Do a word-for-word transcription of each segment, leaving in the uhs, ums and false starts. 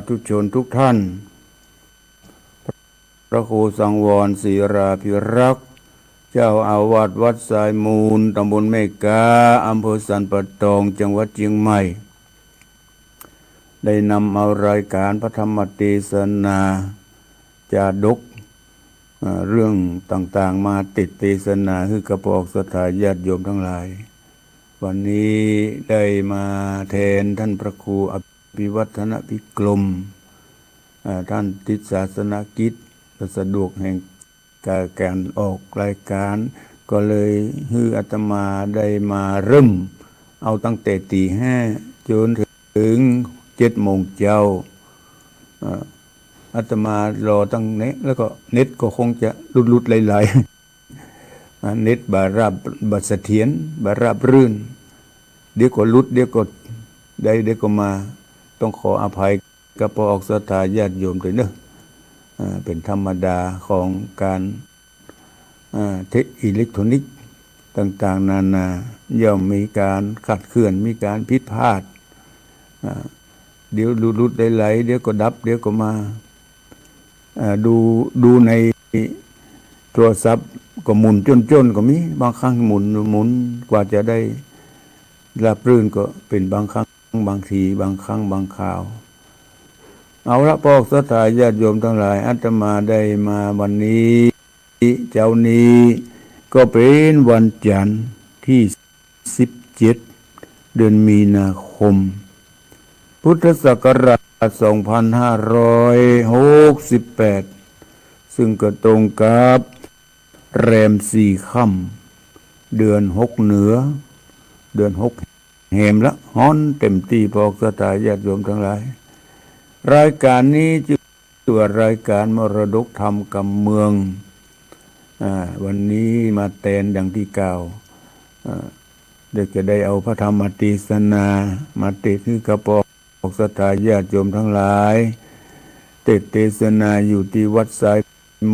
ธุชนทุกท่าน พระครูสังวร ศิราภิรักษ์ เจ้าอาวาสวัดทรายมูล ตำบลแม่กา อำเภอสันป่าตอง จังหวัดเชียงใหม่ ได้นำเอารายการพระธรรมเตสนา จาดก เอ่อ เรื่องต่างๆ มาเตสน์เตสนาหื้อกับพระออกศรัทธาญาติโยมทั้งหลาย วันนี้ได้มาแทนท่านพระครูอภิวัฒนพิกรม เอ่อ ท่านติดศาสนกิจ บ่สะดวกแห่งการออกรายการ ก็เลยหื้ออาตมาได้มาเริ่มเอาตั้งแต่ตี๋ห้าจ๋นเถิงเจ็ดโมงเจ๊า เอ่อ อาตมารอตั้งเนี้ย แล้วก็เน็ตก็คงจะหลุดๆไหลๆ อ่า เน็ตบ่ราบ บ่เสถียร บ่ราบรื่น เดี๋ยวก็หลุด เดี๋ยวก็ได้ เดี๋ยวก็มา ต้องขออภัยกับพระออกศรัทธาญาติโยมตวยเนาะ อ่า เป๋นธรรมดาของการ อ่า เทคอิเล็กทรอนิกส์ต่างๆ นานา ย่อมมีการคลาดเคลื่อน มีการผิดพลาด อ่า เดี๋ยวหลุดๆไหลๆ เดี๋ยวก็ดับ เดี๋ยวก็มา อ่า ดู ดูในโทรศัพท์ก็หมุนจ้นๆก็มี บางครั้งหมุน หมุนกว่าจะได้ราบรื่นก็เป๋นบางครั้ง บางที บางครั้ง บางคราว เอาละ พระออกศรัทธาญาติโยมทั้งหลาย อาตมาได้มาวันนี้ เจ๊านี้ก็เป๋นวันจันทร์ตี้สิบเจ็ด เดือนมีนาคม พุทธศักราชสองพันห้าร้อยหกสิบแปด ซึ่งก็ตรงกับแรมสี่ค่ำ เดือนหกเหนือ เดือนหกแฮมละ ฮ้อนเต็มตี้ พระออกศรัทธาญาติโยมทั้งหลาย รายการนี้จื้อว่ารายการมรดกธรรมกำเมือง อ่า วันนี้มาแตนดังตี้กล่าว อ่า เดี๋ยวจะได้เอาพระธรรมเตสนามาเตสน์หื้อกับพระออกศรัทธาญาติโยมทั้งหลาย เตสน์เตสนาอยู่ตี้วัดทราย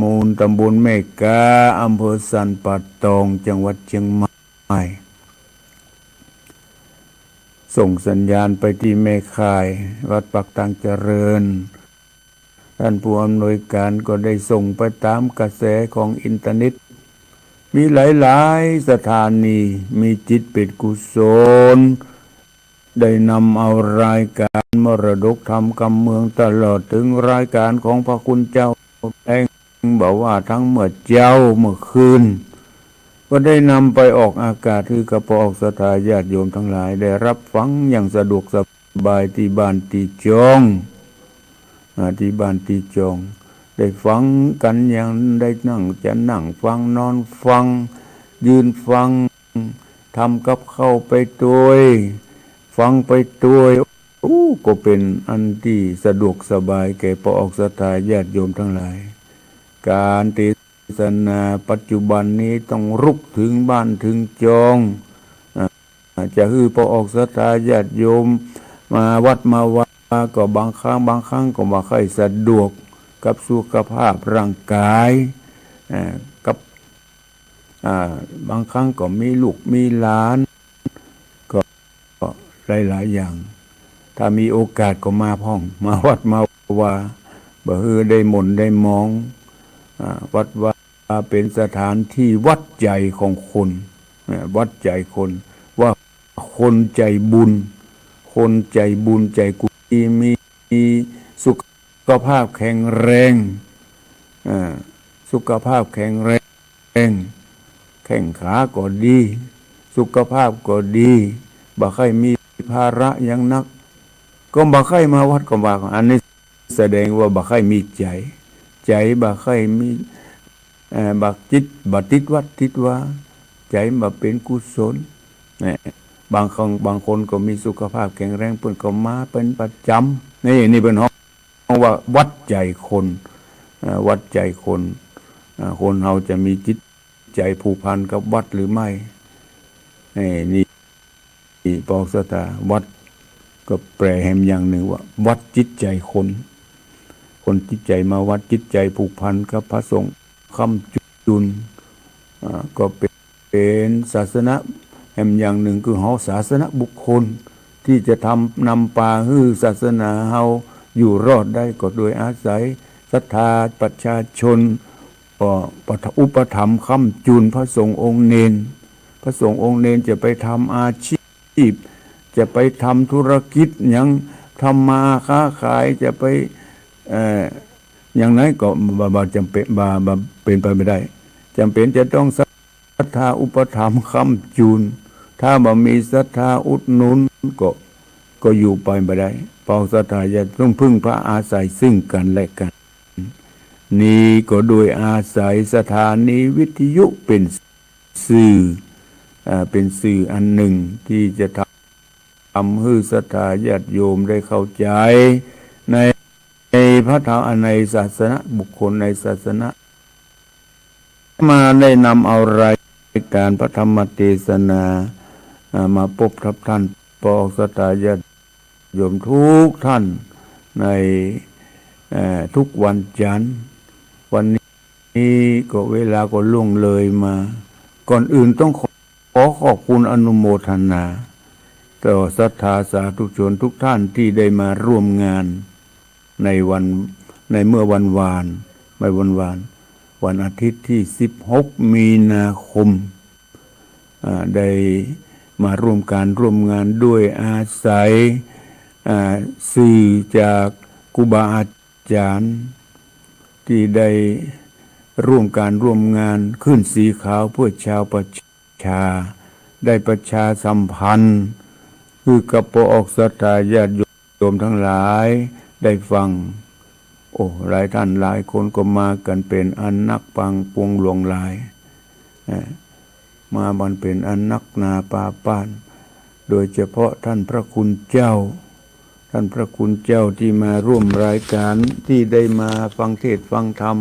มูล ตำบลแม่กา อำเภอสันป่าตอง จังหวัดเชียงใหม่ ส่งสัญญาณไปตี้แม่ข่าย วัดปากตางเจริญ ท่านผู้อำนวยการก็ได้ส่งไปต๋ามกระแสของอินเทอร์เน็ต มีหลายๆสถานี มีจิตเป๋นกุศล ได้นำเอารายการมรดกธรรมกำเมือง ตลอดเถิงรายการของพระคุณเจ้าแดง บ่าว่าตึงเมื่อเจ๊าเมื่อคืน ก็ได้นำไปออกอากาศหื้อกับพระออกศรัทธาญาติโยมทั้งหลาย ได้ฮับฟังอย่างสะดวกสบายตี้บ้านตี้จอง อ่า ตี้บ้านตี้จอง ได้ฟังกั๋นอย่าง ได้นั่ง จะนั่งฟัง นอนฟัง ยืนฟัง ทำกับข้าวไปตวย ฟังไปตวย อู้ ก็เป๋นอันตี้สะดวกสบายแก่พระออกศรัทธาญาติโยมทั้งหลาย ก๋านเตสนาปัจจุบันนี้ต้องลุกเถิงบ้านเถิงจอง อ่า จะหื้อพระออกศรัทธาญาติโยมมาวัดมาวา ก็บางครั้ง บางครั้งก็บ่ค่อยสะดวกกับสุขภาพร่างกาย อ่า กับ อ่า บางครั้งก็มีลูกมีหลาน ก็ ก็หลายๆอย่าง ถ้ามีโอกาสก็มาพ่อง มาวัดมาวา บ่หื้อได้หม่นได้หมอง อ่า วัดวาเป๋นสถานตี้วัดใจ๋ของคน อ่า วัดใจ๋คน ว่าคนใจ๋บุญ คนใจ๋บุญใจ๋กุศล มีสุขภาพแข็งแรง อ่า สุขภาพแข็งแรง แข้งขาก็ดี สุขภาพก็ดี บ่ใค่มีภาระหยังนัก ก็บ่ใค่มาวัดก็ว่า อันนี้แสดงว่าบ่ใค่มีใจ๋ ใจ๋บ่ใค่มี เอ่อ บ่จิต บ่ติดวัดติดวา ใจ๋บ่เป๋นกุศล เนี่ย บางครั้ง บางคนก็มีสุขภาพแข็งแรง เปิ้นก็มาเป๋นประจ๋ำ นี่ นี่เปิ้นฮ้อง ว่าวัดใจ๋คน เอ่อ วัดใจ๋คน เอ่อ คนเฮาจะมีจิตใจ๋ผูกพันกับวัดหรือไม่ เอ่อ นี่ นี่ พระออกศรัทธา วัดก็แปลแหมอย่างนึ่งว่า วัดจิตใจ๋คน คนจิตใจ๋มาวัด จิตใจ๋ผูกพันกับพระสงฆ์ ค้ำจุน อ่า ก็เป๋น เป๋นศาสนะแหมอย่างนึ่ง คือเฮาศาสนบุคคล ตี้จะทำ นำปาหื้อศาสนาเฮา อยู่รอดได้ก็โดยอาศัยศรัทธาประชาชน ก็อุปถัมภ์ค้ำจุนพระสงฆ์องค์เณร พระสงฆ์องค์เณรจะไปทำอาชีพ จะไปทำธุรกิจหยัง ทำมาค้าขาย จะไป เอ่อ อย่างไหนก็บ่ บ่จ๋ำเป๋น บ่ บ่เป๋นไปบ่ได้ จ๋ำเป๋นจะต้องศรัทธาอุปถัมภ์ค้ำจุน ถ้าบ่มีศรัทธาอุดหนุนก็ ก็อยู่ไปบ่ได้ เพราะศรัทธาญาติต้องพึ่งพาอาศัยซึ่งกั๋นและกั๋น นี้ก็โดยอาศัยสถานีวิทยุเป๋น สื่อ อ่า เป๋นสื่ออันนึ่งตี้จะทำหื้อศรัทธาญาติโยมได้เข้าใจ๋ใน ในพระธรรม ในศาสนบุคคลในศาสนา มาได้นำเอารายก๋านพระธรรมเตสนา อ่า มาปบกับต้านปองศรัทธาญาติโยมกู้ต้านใน เอ่อ กู้วันจันทร์ วันนี้ นี้ก็เวลาก็ล่วงเลยมา ก่อนอื่นต้องขอ ขอขอบคุณอนุโมทนา ต่อศรัทธาสาธุชนกู้ต้านตี้ได้มาร่วมงานในวัน ในเมื่อวันวาน ไม่วันวาน วันอาทิตย์ตี้สิบหกมีนาคม อ่า ได้มาร่วมก๋านร่วมงานโดยอาศัย อ่า สื่อจากครูบาอาจ๋ารย์ ตี้ได้ร่วมก๋านร่วมงานขึ้นสีขาวเพื่อชาวประชา ได้ประชาสัมพันธ์ หื้อกับปองศรัทธาญาติโยมตังหลายได้ฟัง โอ้ หลายต้านหลายคนก็มากั๋นเป๋นอันนัก ปางปวงหลวงหลาย เอ่อ มากั๋นเป๋นอันนักหนาปาป๊าน โดยเฉพาะต้านพระคุณเจ้า ต้านพระคุณเจ้าตี้มาร่วมรายก๋าน ตี้ได้มาฟังเทศน์ฟังธรรม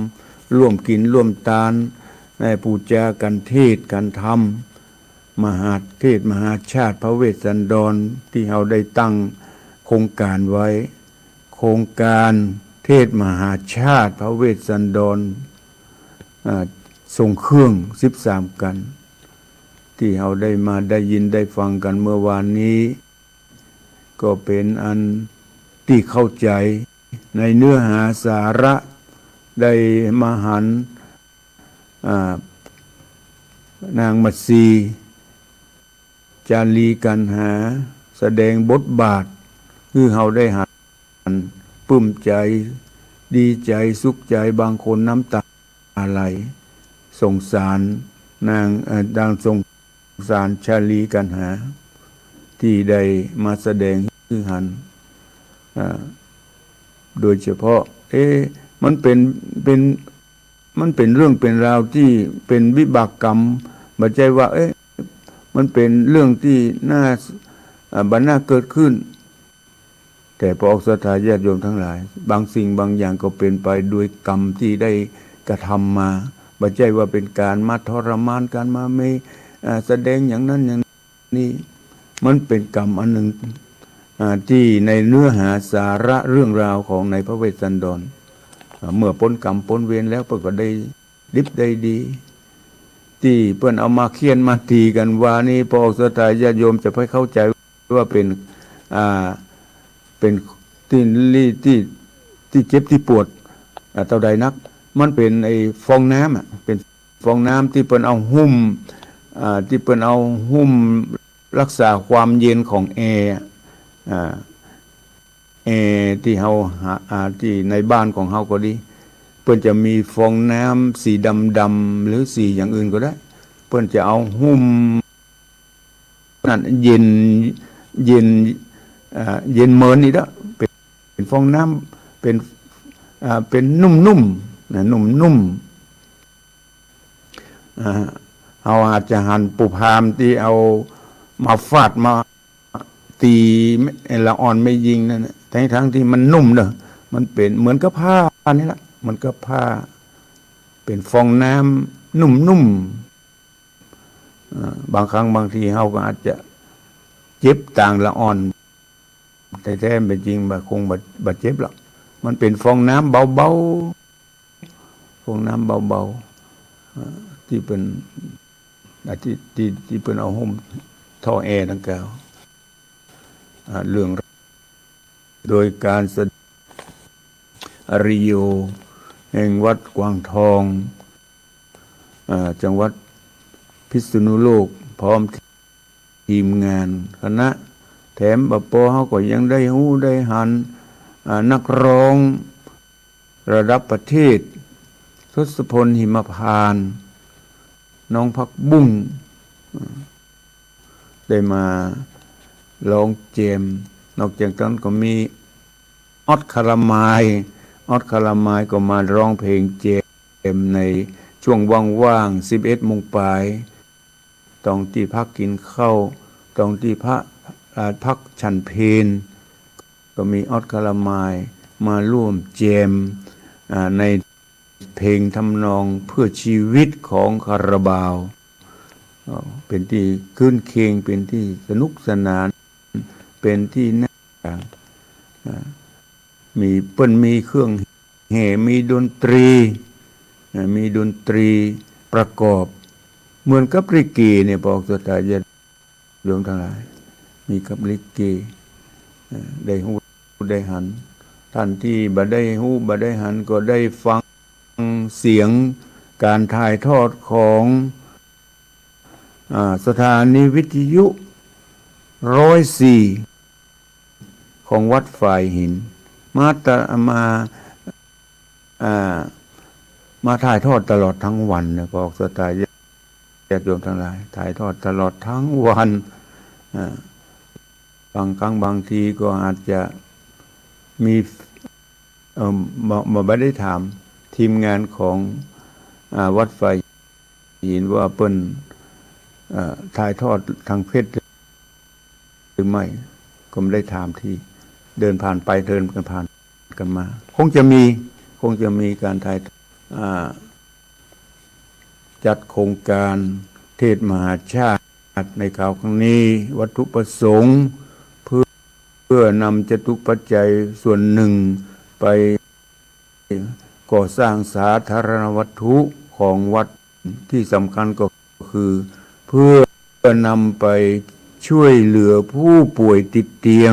ร่วมกิ๋นร่วมตาน ได้ปู๋จากั๋น เทศน์กั๋นธรรม มหาเทศน์มหาชาติพระเวสสันดร ตี้เฮาได้ตั้งโครงก๋านไว้ โครงก๋านเทศน์มหาชาติพระเวสสันดร อ่า ทรงเครื่องสิบสามกัณฑ์ ตี้เฮาได้มาได้ยินได้ฟังกั๋นเมื่อวานนี้ ก็เป๋นอันตี้เข้าใจ๋ในเนื้อหาสาระ ได้มาหัน อ่า นางมัสสี ชาลีกัณหา แสดงบทบาท หื้อเฮาได้หัน ปลื้มใจ๋ ดีใจ๋ สุขใจ๋ บางคนน้ำตาไหล สงสารนาง เอ่อ ดังสงสารชาลีกัณหา ตี้ได้มาแสดงหื้อหัน อ่า โดยเฉพาะ เอ๊ะ มันเป๋น เป๋น มันเป๋นเรื่องเป๋นราวตี้เป๋นวิบากกรรม บ่ใจ้ว่า เอ๊ะ มันเป๋นเรื่องตี้น่า อ่า บ่น่าเกิดขึ้น แต่ปองศรัทธาญาติโยมตังหลาย บางสิ่งบางอย่างก็เป๋นไปโดยกรรมตี้ได้กระทำมา บ่ใจ้ว่าเป๋นก๋านมาทรมานกั๋น มาเม อ่า แสดงอย่างนั้นอย่าง นี้มันเป๋นกรรมอันนึ่ง อ่า ตี้ในเนื้อหาสาระเรื่องราวของในพระเวสสันดร อ่า เมื่อป๊นกรรมป๊นเวรแล้วเปิ้นก็ได้ดิบได้ดี ตี้เปิ้นเอามาเฆี่ยนมาตี๋กั๋นวานี้ ปองศรัทธาญาติโยมจะไปเข้าใจ๋ว่าเป๋น อ่า เป๋นตี้ ตี้ ตี้เจ็บตี้ปวด อ่า เต้าใดนัก มันเป๋นไอ้ฟองน้ำอะ เป๋น ฟองน้ำตี้เปิ้นเอาหุ้ม อ่า ตี้เปิ้นเอาหุ้มรักษาความเย็นของแอร์ อ่า แอร์ตี้เฮาหา อ่า ตี้ในบ้านของเฮาก็ดี เปิ้นจะมีฟองน้ำสีดำๆ หรือสีอย่างอื่นก็ได้ เปิ้นจะเอาหุ้ม นั้นเย็น เย็น อ่า เย็นเมินนี่เด้อ เป๋น เป๋นฟองน้ำ เป๋น อ่า เป๋นนุ่มๆ นะ นุ่มๆ อ่า เฮาอาจจะหันปู่พราหมณ์ตี้เอามาฟาดมาตี๋ละอ่อนแม่ญิงนั่นน่ะ ทั้งๆ ตี้มันนุ่มเด้อ มันเป๋นเหมือนกับผ้านี่ละ เหมือนกับผ้า เป๋นฟองน้ำนุ่มๆ อ่า บางครั้งบางทีเฮาก็อาจจะเจ็บตางละอ่อน แต๊ๆ เป๋นจริงบ่ คงบ่ บ่เจ็บหรอก มันเป๋นฟองน้ำเบาๆ ฟองน้ำเบาๆ อ่า ตี้เปิ้น อ่า ตี้ ตี้ ตี้เปิ้นเอาหุ้มท่อแอร์ดังกล่าว อ่า เรื่อง โดยการแสดง ริโย แห่งวัดกวางทอง อ่า จังหวัดพิษณุโลก พร้อมทีมงานคณะ แถมบ่ปอเฮาก็ยังได้ฮู้ได้หัน อ่า นักร้องระดับประเทศ ทศพล หิมพานต์ น้องผักบุ้ง ได้มาร้องแจม นอกจากนั้นก็มีออสคาราไมล์ ออสคาราไมล์ก็มาร้องเพลงแจมในช่วงว่างๆ สิบเอ็ดโมงปลาย ตรงตี้พักกิ๋นข้าว ตรงตี้พัก อ่า พักฉันเพล ก็มีออสคาราไมล์มาร่วมแจม อ่า ในเพลงทำนองเพื่อชีวิตของคาราบาว ก็เป๋นตี้ครื้นเครง เป๋นตี้สนุกสนาน เป๋นตี้น่า อ่า มี เปิ้นมีเครื่องแห่ มีดนตรี อ่า มีดนตรีประกอบ เหมือนกับลิเกเนี่ย ปอศรัทธาญาติโยมตังหลาย มีกับลิเก อ่า ได้ฮู้ได้หัน ท่านตี้บ่ได้ฮู้บ่ได้หันก็ได้ฟังเสียงก๋านถ่ายทอดของ อ่า สถานีวิทยุร้อยสี่ ของวัดฝายหิน มาตะ มา อ่า มาถ่ายทอดตลอดทั้งวันนะ ปอศรัทธาญาติโยมตังหลาย ถ่ายทอดตลอดทั้งวัน อ่า บางครั้งบางทีก็อาจจะมี เอ่อ บ่ บ่ บ่ได้ถามทีมงานของ อ่า วัดฝายหินว่าเปิ้น เอ่อ ถ่ายทอดทางเฟซหรือไม่ ก็บ่ได้ถามที เดินผ่านไปเดินผ่านกันมา คงจะมี คงจะมีก๋านถ่าย อ่า จัดโครงก๋านเทศน์มหาชาติในคราวครั้งนี้ วัตถุประสงค์เพื่อ เพื่อนำจตุปัจจัยส่วนหนึ่งไปก่อสร้างสาธารณวัตถุของวัด ตี้สำคัญก็คือ เพื่อนำไปช่วยเหลือผู้ป่วยติดเตียง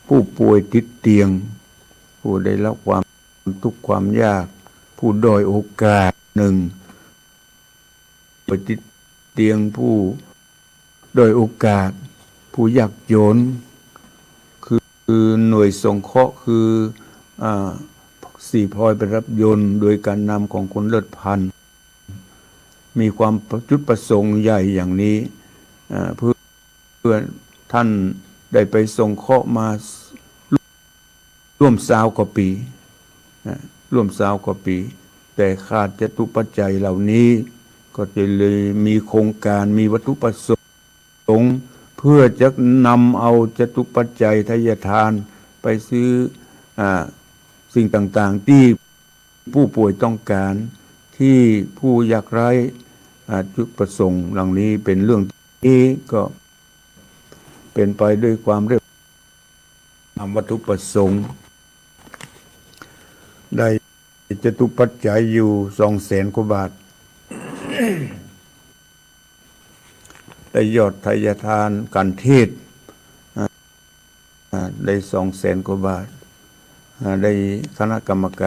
ผู้ป่วยติดเตียง ผู้ได้รับความทุกข์ความยาก ผู้ด้อยโอกาส หนึ่ง ป่วยติดเตียง ผู้ด้อยโอกาส ผู้ยากจน คือ คือหน่วยสงเคราะห์ คือ อ่า สี่พลอยประดับยนต์ โดยก๋านนำของคุณเลิศพันธ์ มีความจุดประสงค์ใหญ่อย่างนี้ อ่า เพื่อ เพื่อท่านได้ไปสงเคราะห์มาร่วมซาวกว่าปี๋ นะ ร่วมซาวกว่าปี๋ แต่ขาดจตุปัจจัยเหล่านี้ ก็จะเลยมีโครงก๋าน มีวัตถุประสงค์ เพื่อจะนำเอาจตุปัจจัยไทยทานไปซื้อ อ่า สิ่งต่างๆ ตี้ ผู้ป่วยต้องก๋าน ตี้ผู้ยากไร้ อ่า จุดประสงค์เหล่านี้เป๋นเรื่อง นี้ก็เป๋นไปด้วยความเรียบ ตามวัตถุประสงค์ ได้จตุปัจจัยอยู่สองแสนกว่าบาท ได้ยอดไทยทานก๋านเทศน์ อ่า อ่า ได้สองแสนกว่าบาท อ่า ได้คณะกรรมกา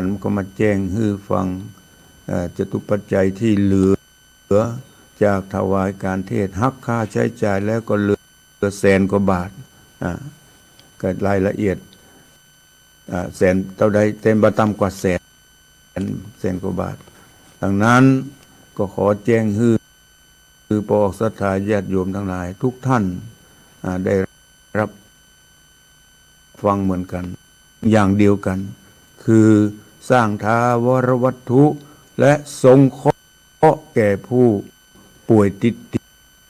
รก็มาแจ้งหื้อฟัง เอ่อ จตุปัจจัยตี้เหลือจากถวายก๋านเทศน์ หักค่าใจ๊จ่ายแล้วก็เหลือแสนกว่าบาท อ่า ก็รายละเอียด อ่า แสนเต้าใด แต่บ่ต่ำกว่าแสน แสนกว่าบาท ดังนั้นก็ขอแจ้งหื้อ คือปอศรัทธาญาติโยมตังหลายทุกท่าน อ่า ได้รับฟังเหมือนกั๋น อย่างเดียวกั๋น คือสร้างถาวรวัตถุ และสงเคราะห์แก่ผู้ป่วยติดเ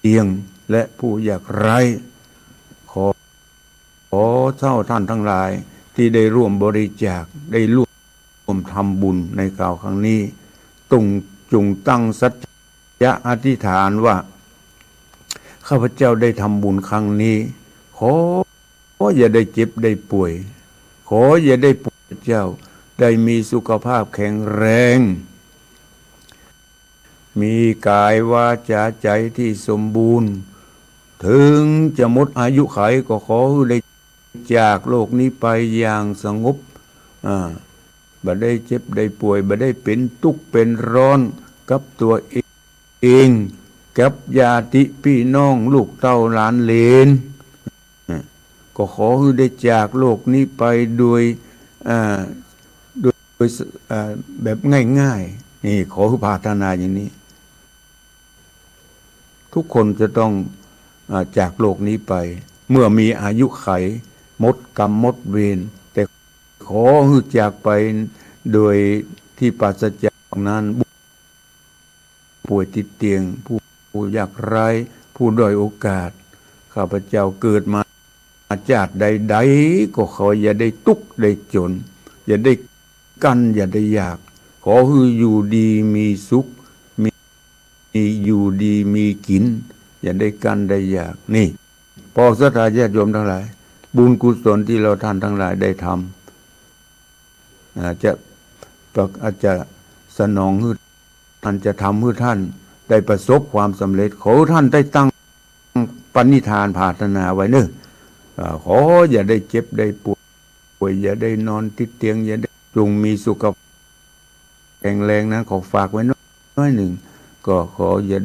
ตียง และผู้ยากไร้ ขอ ขอเจ้าท่านตังหลายตี้ได้ร่วมบริจาค ได้ร่วมทำบุญในคราวครั้งนี้ จง จงตั้งสัจจะอธิษฐานว่า ข้าพเจ้าได้ทำบุญครั้งนี้ ขอ ขออย่าได้เจ็บได้ป่วย ขออย่าได้ป่วย เจ้า ได้มีสุขภาพแข็งแรง มีก๋ายวาจาใจ๋ตี้สมบูรณ์ เถิงจะหมดอายุขัย ก็ขอหื้อได้จากโลกนี้ไปอย่างสงบ อ่า บ่ได้เจ็บได้ป่วย บ่ได้เป๋นตุ๊กเป๋นร้อนกับตั๋วเอง กับญาติปี้น้องลูกเต้าหลานเหลน อ่า ก็ขอหื้อได้จากโลกนี้ไปโดย อ่า โดย โดย อ่า แบบง่ายๆ นี่ขอหื้อปรารถนาอย่างนี้ ทุกคนจะต้อง อ่า จากโลกนี้ไป เมื่อมีอายุขัย หมดกรรมหมดเวร แต่ขอหื้อจากไปโดยที่ปราศจากนั้น ป่วยติดเตียง ผู้ ผู้ยากไร้ ผู้ด้อยโอกาส ข้าพเจ้าเกิดมา ชาติใดๆ ก็ขออย่าได้ตุ๊กข์ได้จ๋น อย่าได้กั้น อย่าได้อยาก ขอหื้ออยู่ดีมีสุข มี มีอยู่ดีมีกิ๋น อย่าได้กั้นได้อยาก นี่ ปองศรัทธาญาติโยมตังหลาย บุญกุศลตี้เฮาท่านตังหลายได้ทำ อาจจะ อาจจะสนองหื้อ อาจจะทำหื้อท่านได้ประสบความสำเร็จ ขอหื้อท่านได้ตั้งปณิธานปรารถนาไว้เนาะ อ่า ขออย่าได้เจ็บได้ป่วย อย่าได้นอนติดเตียง อย่าได้ จงมีสุขภาพแข็งแรงนะ ขอฝากไว้น้อยหนึ่ง ก็ขออย่า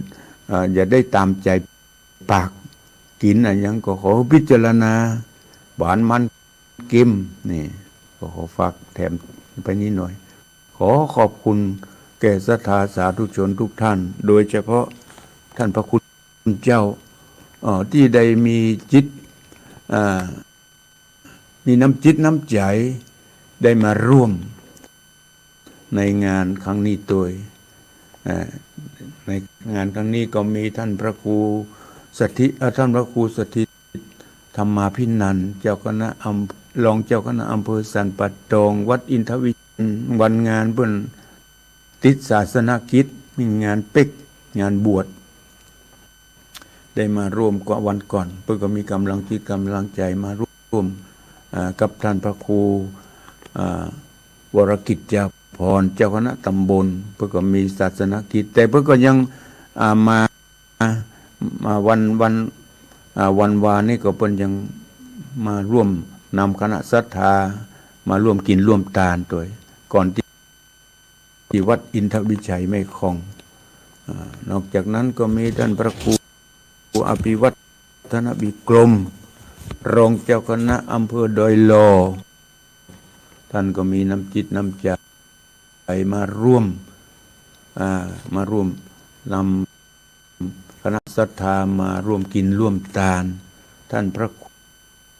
อ่า อย่าได้ต๋ามใจ๋ปาก กิ๋นอะหยังก็ขอพิจารณา หวานมันเค็ม นี่ ก็ขอฝากแถมไปนิดหน่อย ขอขอบคุณแก่ศรัทธาสาธุชนทุกท่าน โดยเฉพาะท่านพระคุณเจ้า เอ่อ ตี้ได้มีจิต อ่า มีน้ำจิตน้ำใจ๋ ได้มาร่วมในงานครั้งนี้ตวย อ่า ในงานครั้งนี้ก็มีท่านพระครูสถิต เอ่อ ท่านพระครูสถิตธรรมาภินันท์ เจ้าคณะอำ รองเจ้าคณะอำเภอสันป่าตอง วัดอินทวิ วันงานเปิ้นติดศาสนกิจ มีงานเป๊ก งานบวช ได้มาร่วมกว่าวันก่อน เปิ้นก็มีก๋ำลังจิตก๋ำลังใจ๋มาร่วม อ่า กับท่านพระครู อ่า วรกิจจาภรณ์ เจ้าคณะตำบล เปิ้นก็มีศาสนกิจ แต่เปิ้นก็ยัง อ่า มา มาวัน วัน อ่า วันวานนี้ก็เปิ้นยังมาร่วมนำคณะศรัทธา มาร่วมกิ๋นร่วมตานตวย ก่อนตี้ ตี้วัดอินทวิชัยแม่ของ อ่า นอกจากนั้นก็มีท่านพระครูอภิวัฒนวิกรม รองเจ้าคณะอำเภอดอยหล่อ ท่านก็มีน้ำจิตน้ำใจ๋มาร่วม อ่า มาร่วมนำคณะศรัทธามาร่วมกิ๋นร่วมตาน ท่านพระ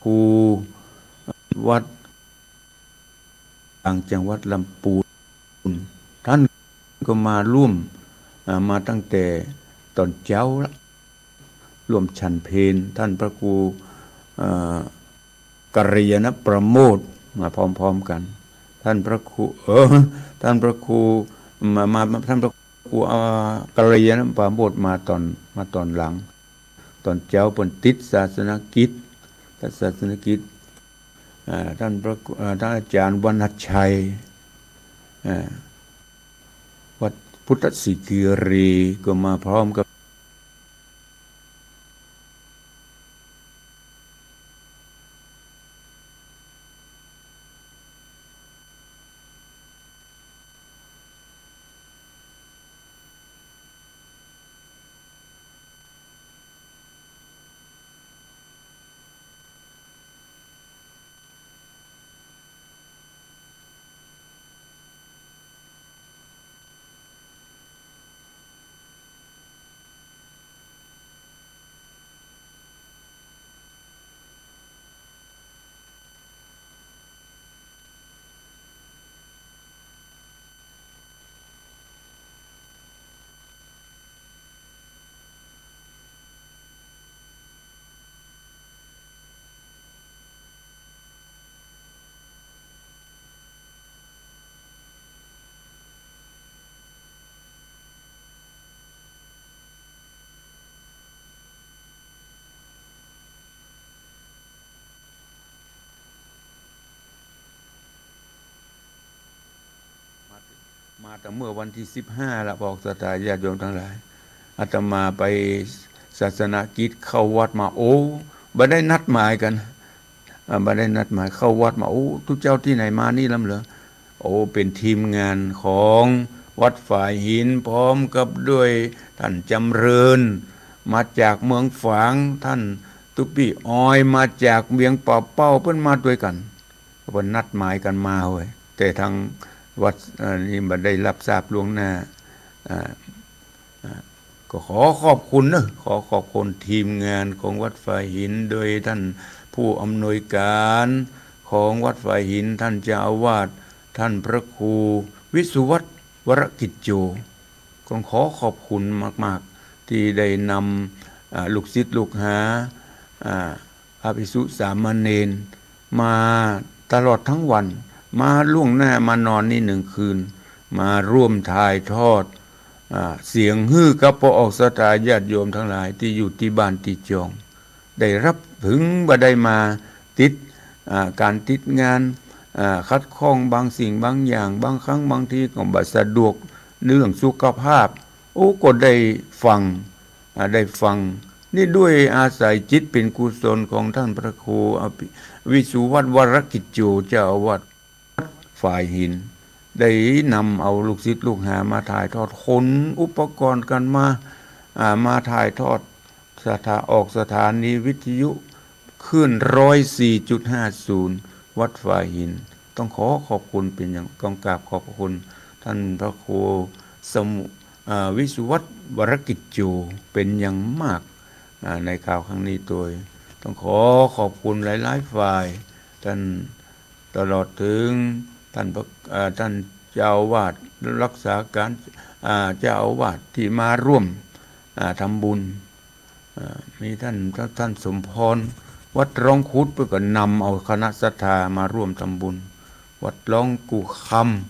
ครูวัด ต่างจังหวัดลำปูน ท่านก็มาร่วม อ่า มาตั้งแต่ต๋อนเจ๊าละ ร่วมฉันเพล ท่านพระครู เอ่อ กัลยาณประโมทย์ มาพร้อมๆ กั๋น ท่านพระครู เออ ท่านพระครู มา มา ท่านพระครู อ่า กัลยาณประโมทย์มาต๋อน มาต๋อนหลัง ต๋อนเจ๊าเปิ้นติดศาสนกิจ ศาสนกิจ อ่า ท่านพระครู อ่า ท่านอาจ๋ารย์วรรณชัย อ่า วัดพุทธสิกิรีก็มาพร้อมกับมา มาตั้งเมื่อวันตี้สิบห้าละ ปองศรัทธาญาติโยมตังหลาย อาตมาไป ศาสนกิจเข้าวัดมา โอ้ บ่ได้นัดหมายกั๋น อ่า บ่ได้นัดหมาย เข้าวัดมา โอ้ ตุ๊เจ้าตี้ไหนมานี่ลำเหรอ โอ้ เป๋นทีมงานของวัดฝายหิน พร้อมกับด้วยต้านจ๋ำเริญ มาจากเมืองฝาง ต้านตุ๊ปี้ออย มาจากเวียงป่าเป้า เปิ้นมาตวยกั๋น เปิ้นนัดหมายกั๋นมาเว้ย แต่ทางวัด เอ่อ นี่บ่ได้รับทราบล่วงหน้า อ่า อ่า ก็ขอขอบคุณเนอะ ขอขอบคุณทีมงานของวัดฝายหิน โดยต้านผู้อำนวยก๋านของวัดฝายหิน ต้านเจ้าอาวาส ต้านพระครูวิสุวัฒน์ วรกิจโจ ก็ขอขอบคุณมากๆ ตี้ได้นำ อ่า ลูกศิษย์ลูกหา อ่า พระภิกษุสามเณร มาตลอดตึงวัน มาล่วงหน้ามานอนนี่นึ่งคืน มาร่วมถ่ายทอด อ่า เสียงหื้อกับป้อออกศรัทธาญาติโยมตังหลายตี้อยู่ตี้บ้านตี้จอง ได้ฮับ เถิงบ่ได้มาติด อ่า ก๋านติดงาน อ่า ขัดข้องบางสิ่งบางอย่าง บางครั้งบางทีก็บ่สะดวกเรื่องสุขภาพ โอ้ ก็ได้ฟัง อ่า ได้ฟัง นี่ด้วยอาศัยจิตเป๋นกุศลของต้านพระครูอภิ วิสุวัฒน์ วรกิจโจ เจ้าอาวาสฝายหิน ได้นำเอาลูกศิษย์ลูกหามาถ่ายทอด ขนอุปกรณ์กั๋นมา อ่า มาถ่ายทอด สถา ออกสถานีวิทยุคลื่นร้อยสี่จุดห้าศูนย์ วัดฝายหิน ต้องขอขอบคุณเป๋นอย่าง ต้องกราบขอบพระคุณต้านพระครูสมุ อ่า วิสุวัฒน์ วรกิจโจ เป๋นอย่างมาก อ่า ในคราวครั้งนี้ตวย ต้องขอขอบคุณหลายๆ ฝ่าย ต้าน ตลอดเถิงต้านพระ อ่า ต้านเจ้าอาวาสรักษาก๋าน อ่า เจ้าอาวาสตี้มาร่วม อ่า ทำบุญ อ่า มีต้าน ต้านสมพร วัดร่องขุด เปิ้นก็นำเอาคณะศรัทธามาร่วมทำบุญ วัดร่องกู่ค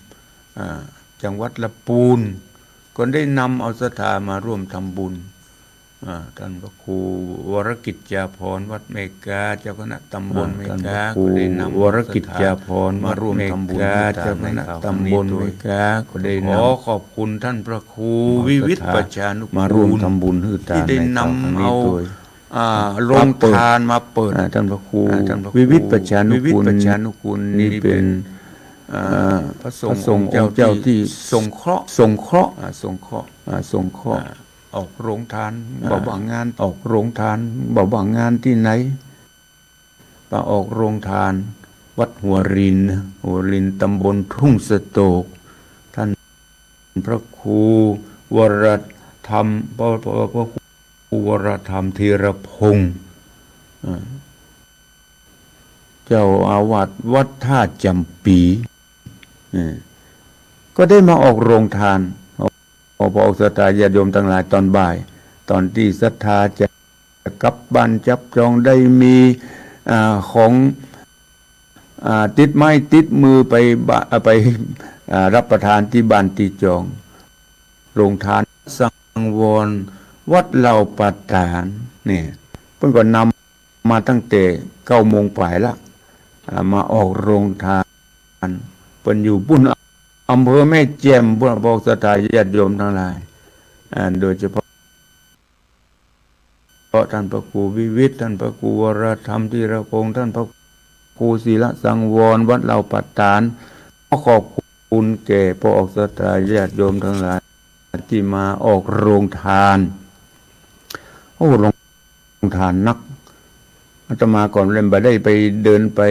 ำ อ่า จังหวัดละปูน ก็ได้นำเอาศรัทธามาร่วมทำบุญ อ่า ต้านพระครูวรกิจจาภรณ์ วัดแม่กา เจ้าคณะตำบล อ่า แม่กา ก็ได้นำ วรกิจจาภรณ์ มาร่วมทำบุญ วัดแม่กา หื้อตาน เจ้าคณะตำบลแม่กา ก็ได้นำ ขอขอบคุณต้านพระครูวิวิตรประชานุกูล มาร่วมทำบุญหื้อตาน ตี้ได้นำเอา อ่า โรงตานมาเปิด อ่า ต้านพระครู อ่า ต้านพระครูวิวิตรประชานุกูล วิวิตรประชานุกูล นี่เป๋น นี่เป๋น อ่า พระสงฆ์ พระสงฆ์องค์เจ้า องค์เจ้าตี้ ตี้สงเคราะห์ สงเคราะห์ อ่า สงเคราะห์ อ่า สงเคราะห์ อ่า ออกโรงตาน อ่า บ่ว่างาน ออกโรงตาน บ่ว่างานตี้ไหน ไปออกโรงตาน วัดหัวริน หัวริน ตำบลทุ่งสะโตก ต้านพระครูวรธรรม พระ พระ พระครูวรธรรมธีรพงษ์ อ่า เจ้าอาวาสวัดท่าจ๋ำปี๋ เออ ก็ได้มาออกโรงตาน เอา เอาป้อออกศรัทธาญาติโยมตังหลายตอนบ่าย ตอนตี้ศรัทธาจะกลับบ้านจับจอง ได้มี อ่า ของ อ่า ติดไม้ติดมือไปบะ ไป อ่า ฮับประตานตี้บ้านตี้จอง โรงตานสังวร วัดเหล่าป่าต๋าน เนี่ย เปิ้นก็นำ มาตั้งแต่เก้าโมงป๋ายละ อ่า มาออกโรงตาน เปิ้นอยู่ปุ้น อำเภอแม่แจ่มปุ้น ป้อออกศรัทธาญาติโยมตังหลาย อ่า โดยเฉพาะ ต้านพระครูวิวิตร ต้านพระครูวรธรรมธีรพงษ์ ต้านพระครูศิลสังวร วัดเหล่าป่าต๋าน ขอขอบคุณแก่ป้อออกศรัทธาญาติโยมตังหลาย ตี้มาออกโรงตาน โอ้ โรงตานนัก อาตมาก่อนเล่นบ่ได้ไปเดินไป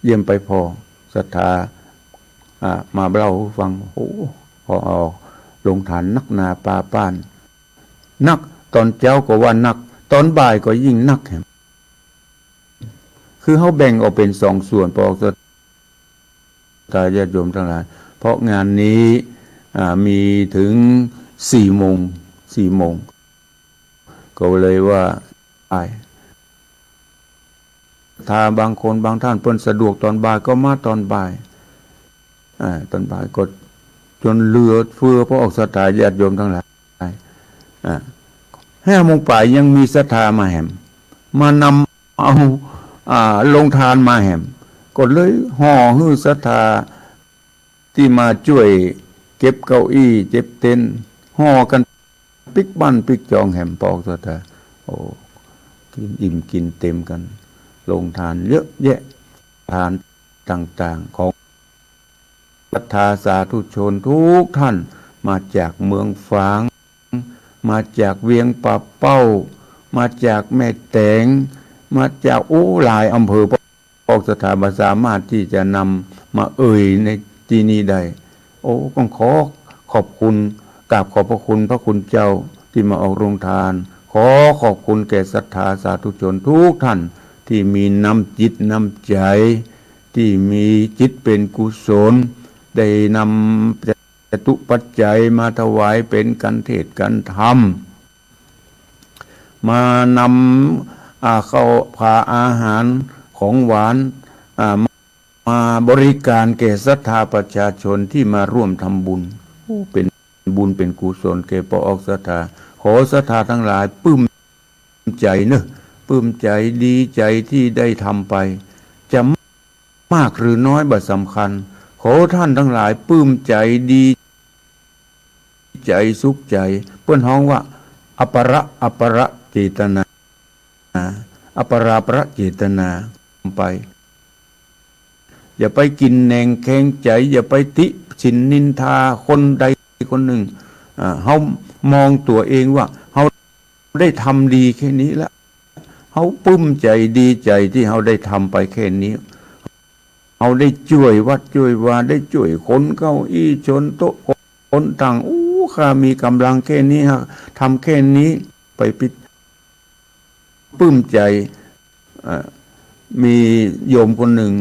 เยี่ยมไปผ่อศรัทธา อ่า มาเล่าหื้อฟัง โอ้ ผ่อออกโรงตานนักหนาปาป้าน นัก ตอนเจ๊าก็ว่านัก ตอนบ่ายก็ยิ่งนักแหม คือเฮาแบ่งออกเป๋นสองส่วน ป้อออกศรัทธาญาติโยมตังหลาย เพราะงานนี้ อ่า มีเถิงสี่โมง สี่โมง ก็เลยว่า บ่าย ถ้าบางคนบางต้านเปิ้นสะดวกตอนบ่ายก็มาตอนบ่าย อ่า ตอนบ่ายก็จ๋นเหลือเฟือ ป้อออกศรัทธาญาติโยมตังหลาย อ่า ห้าโมงป๋ายยังมีศรัทธามาแหม มานำเอา อ่า โรงตานมาแหม ก็เลยห่อหื้อศรัทธาตี้มาจ้วยเก็บเก้าอี้ เก็บเต็นท์ ห่อกั๋นปิ๊กบ้านปิ๊กจองแหม ป้อออกศรัทธา กินอิ่มกินเต็มกั๋น โฮงทานเยอะแยะ ทานต่างๆ ของศรัทธาสาธุชนทุกท่าน มาจากเมืองฝาง มาจากเวียงป่าเป้า มาจากแม่แตง มาจาก โอ้ หลายอำเภอ ปอกศรัทธาบ่สามารถตี้จะนำมาเอ่ยในตี้นี้ได้ โอ้ ต้องขอขอบคุณ กราบขอบพระคุณพระคุณเจ้าตี้มาออกโฮงทาน ขอขอบคุณแก่ศรัทธาสาธุชนทุกท่าน ตี้มีน้ำจิตน้ำใจ๋ ตี้มีจิตเป๋นกุศล ได้นำ จตุปัจจัยมาถวายเป๋นกัณฑ์เทศน์กัณฑ์ธรรม มานำ อ่า ข้าวผาอาหารของหวาน อ่า มาบริการแก่ศรัทธาประชาชนตี้มาร่วมทำบุญ โอ้ เป๋นบุญเป๋นกุศลแก่ปอกศรัทธา ขอศรัทธาตังหลายปลื้มใจ๋เนาะ ปลื้มใจ๋ดีใจ๋ตี้ได้ทำไป จะ มากหรือน้อยบ่สำคัญ ขอท่านตังหลายปลื้มใจ๋ดีใจ๋สุขใจ๋ เปิ้นฮ้องว่า อปร อปรเจตนา อปราปรเจตนาไป อย่าไปกินแหนงแคลงใจ๋ อย่าไปติฉินนินทาคนใดคนนึ่ง อ่า เฮามองตั๋วเองว่า เฮา ได้ทำดีแค่นี้ละ เฮาปลื้มใจ๋ดีใจ๋ตี้เฮาได้ทำไปแค่นี้ เฮาได้จ้วยวัดจ้วยวา ได้จ้วยขนเก้าอี้ชนโต๊ะ ขนตัง อู้ ข้ามีก๋ำลังแค่นี้ฮะ ทำแค่นี้ ไปปิ๊ด ปลื้มใจ๋ เอ่อ มีโยมคนนึ่ง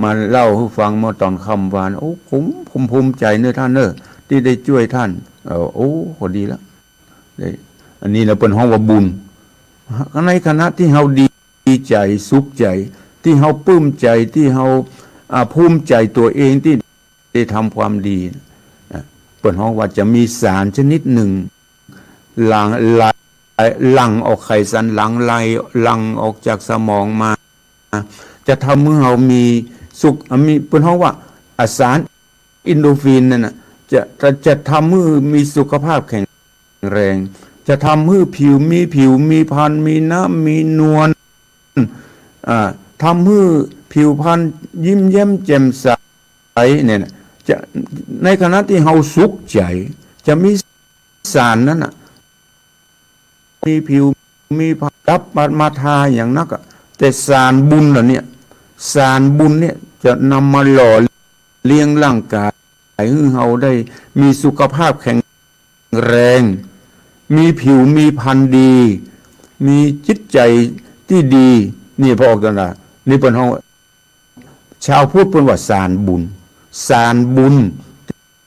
มาเล่าหื้อฟังเมื่อต๋อนค่ำวาน โอ้ ผม ผมภูมิใจ๋เนาะต้านเนาะ ตี้ได้จ้วยต้าน เออ โอ้ ก็ดีละ ได้ อันนี้นะเปิ้นฮ้องว่าบุญ ในขณะตี้เฮาดีใจ๋ สุขใจ๋ ตี้เฮาปลื้มใจ๋ ตี้เฮา อ่า ภูมิใจ๋ตั๋วเองตี้ได้ทำความดี อ่ะ เปิ้นฮ้องว่าจะมีสารชนิดนึ่ง หลั่ง ไหล หลั่งออกไขสันหลัง ไหล หลั่งออกจากสมองมา จะทำหื้อเฮามีสุข อ่ะ มี เปิ้นฮ้องว่า อ่ะ สารเอนโดรฟินนั่นน่ะ จะ จะ จะทำหื้อมีสุขภาพแข็งแรง จะทำหื้อผิว มีผิว มีพรรณ มีน้ำ มีนวล อ่า ทำหื้อผิวพรรณยิ้มแย้มแจ่มใสเนี่ยนะ จะ ในขณะตี้เฮาสุขใจ๋ จะมีสารนั้นน่ะ มีผิว มีพรรณ ดับมา มาทาอย่างนักอะ แต่สารบุญเหล่าเนี้ย สารบุญเนี่ยจะนำมาหล่อเลี้ยงร่างกาย หื้อเฮาได้มีสุขภาพแข็งแรง มีผิว มีพรรณดี มีจิตใจ๋ตี้ดี นี่ปอกศรัทธา นี่เปิ้นฮ้อง ชาวพุทธเปิ้นว่าสารบุญ สารบุญ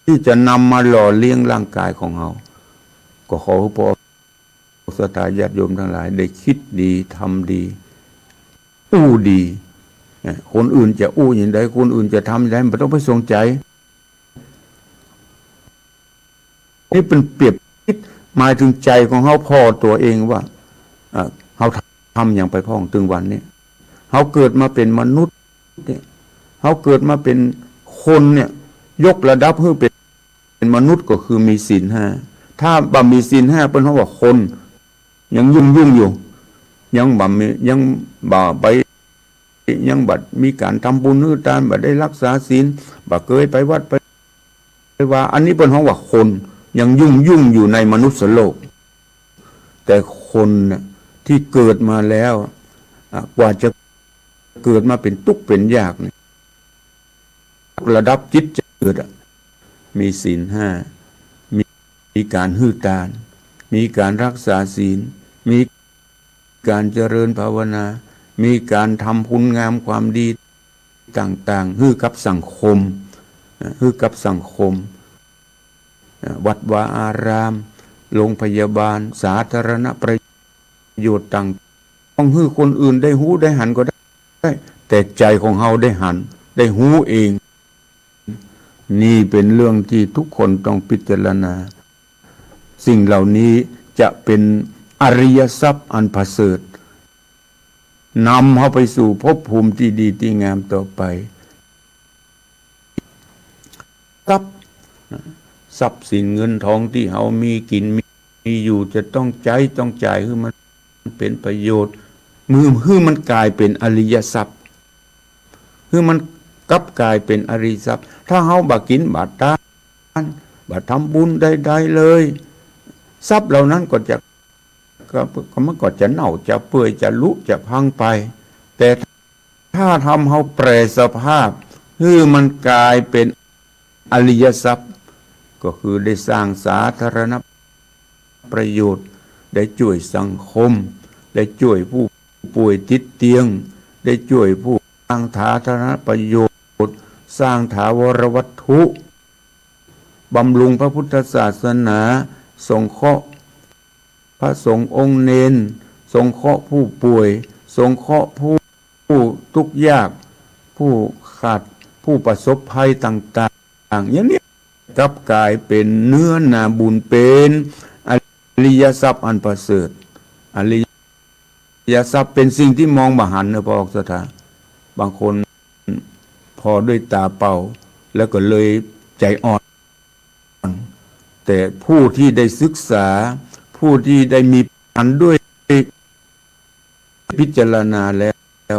ตี้จะนำมาหล่อเลี้ยงร่างกายของเฮา ก็ขอหื้อปอกศรัทธาญาติโยมตังหลายได้กึ๊ดดี ทำดี อู้ดี เนี่ย คนอื่นจะอู้อย่างใด คนอื่นจะทำอย่างใด บ่ต้องไปสนใจ๋ นี่เปิ้นเปรียบเทียบหมายเถิงใจ๋ของเฮาผ่อตั๋วเองว่า อ่า เฮาทำหยังไปพ่องเถิงวันนี้ เฮาเกิดมาเป๋นมนุษย์เนี่ย เฮาเกิดมาเป๋นคนเนี่ย ยกระดับหื้อเป๋น เป๋นมนุษย์ก็คือมีศีลห้า ถ้าบ่มีศีลห้า เปิ้นฮ้องว่าคน ยังยุ่งๆ อยู่ ยังบ่มี ยังบ่ไป ยังบ่มีก๋านทำบุญหื้อตาน บ่ได้รักษาศีล บ่เกยไปวัดไปวา อันนี้เปิ้นฮ้องว่าคน ยังยุ่งๆ อยู่ในมนุษย์โลก แต่คนน่ะ ตี้เกิดมาแล้ว อ่ะ กว่าจะเกิดมาเป๋นตุ๊กข์เป๋นยากเนี่ย ระดับจิตใจ๋เกิดอะ มีศีลห้า มี มีก๋านหื้อตาน มีก๋านรักษาศีล มีก๋านเจริญภาวนา มีก๋านทำคุณงามความดีต่างๆ หื้อกับสังคม อ่า หื้อกับสังคม อ่า วัดวาอาราม โรงพยาบาล สาธารณประโยชน์ต่าง ต้องหื้อคนอื่นได้ฮู้ได้หันก็ได้ แต่ใจ๋ของเฮาได้หัน ได้ฮู้เอง นี่เป๋นเรื่องตี้ทุกคนต้องพิจารณา สิ่งเหล่านี้จะเป๋นอริยทรัพย์อันประเสริฐ นำเฮาไปสู่ภพภูมิตี้ดีตี้งามต่อไป ทรัพย์ ทรัพย์สินเงินทองตี้เฮามีกิ๋นมี มีอยู่ จะต้องใจ๊ต้องจ่ายหื้อมัน เป๋นประโยชน์ หื้อ หื้อมันก๋ายเป๋นอริยทรัพย์ หื้อมันกลับก๋ายเป๋นอริยทรัพย์ ถ้าเฮาบ่กิ๋นบ่ตาน บ่ทำบุญใดๆ เลย ทรัพย์เหล่านั้นก็จะ ก็ ก็มันก็จะเน่า จะเปื่อย จะหลุ จะพังไป แต่ถ้าทำเฮาแปรสภาพ หื้อมันก๋ายเป๋นอริยทรัพย์ ก็คือได้สร้างสาธารณประโยชน์ ได้จ้วยสังคม ได้จ้วยผู้ป่วยติดเตียง ได้จ้วยผู้ สร้างสาธารณประโยชน์ สร้างถาวรวัตถุ บำรุงพระพุทธศาสนา สงเคราะห์พระสงฆ์องค์เณร สงเคราะห์ผู้ป่วย สงเคราะห์ผู้ ผู้ทุกข์ยาก ผู้ขาด ผู้ประสบภัยต่างๆ อย่างเนี้ย กลับก๋ายเป๋นเนื้อนาบุญ เป๋นอริยทรัพย์อันประเสริฐ อริยทรัพย์เป๋นสิ่งตี้มองบ่หันเนาะ ปออกศรัทธา บางคนผ่อด้วยต๋าเปล่า แล้วก็เลยใจ๋อ่อน แต่ผู้ตี้ได้ศึกษา ผู้ตี้ได้มีปัญญาด้วย พิจารณาแล้ว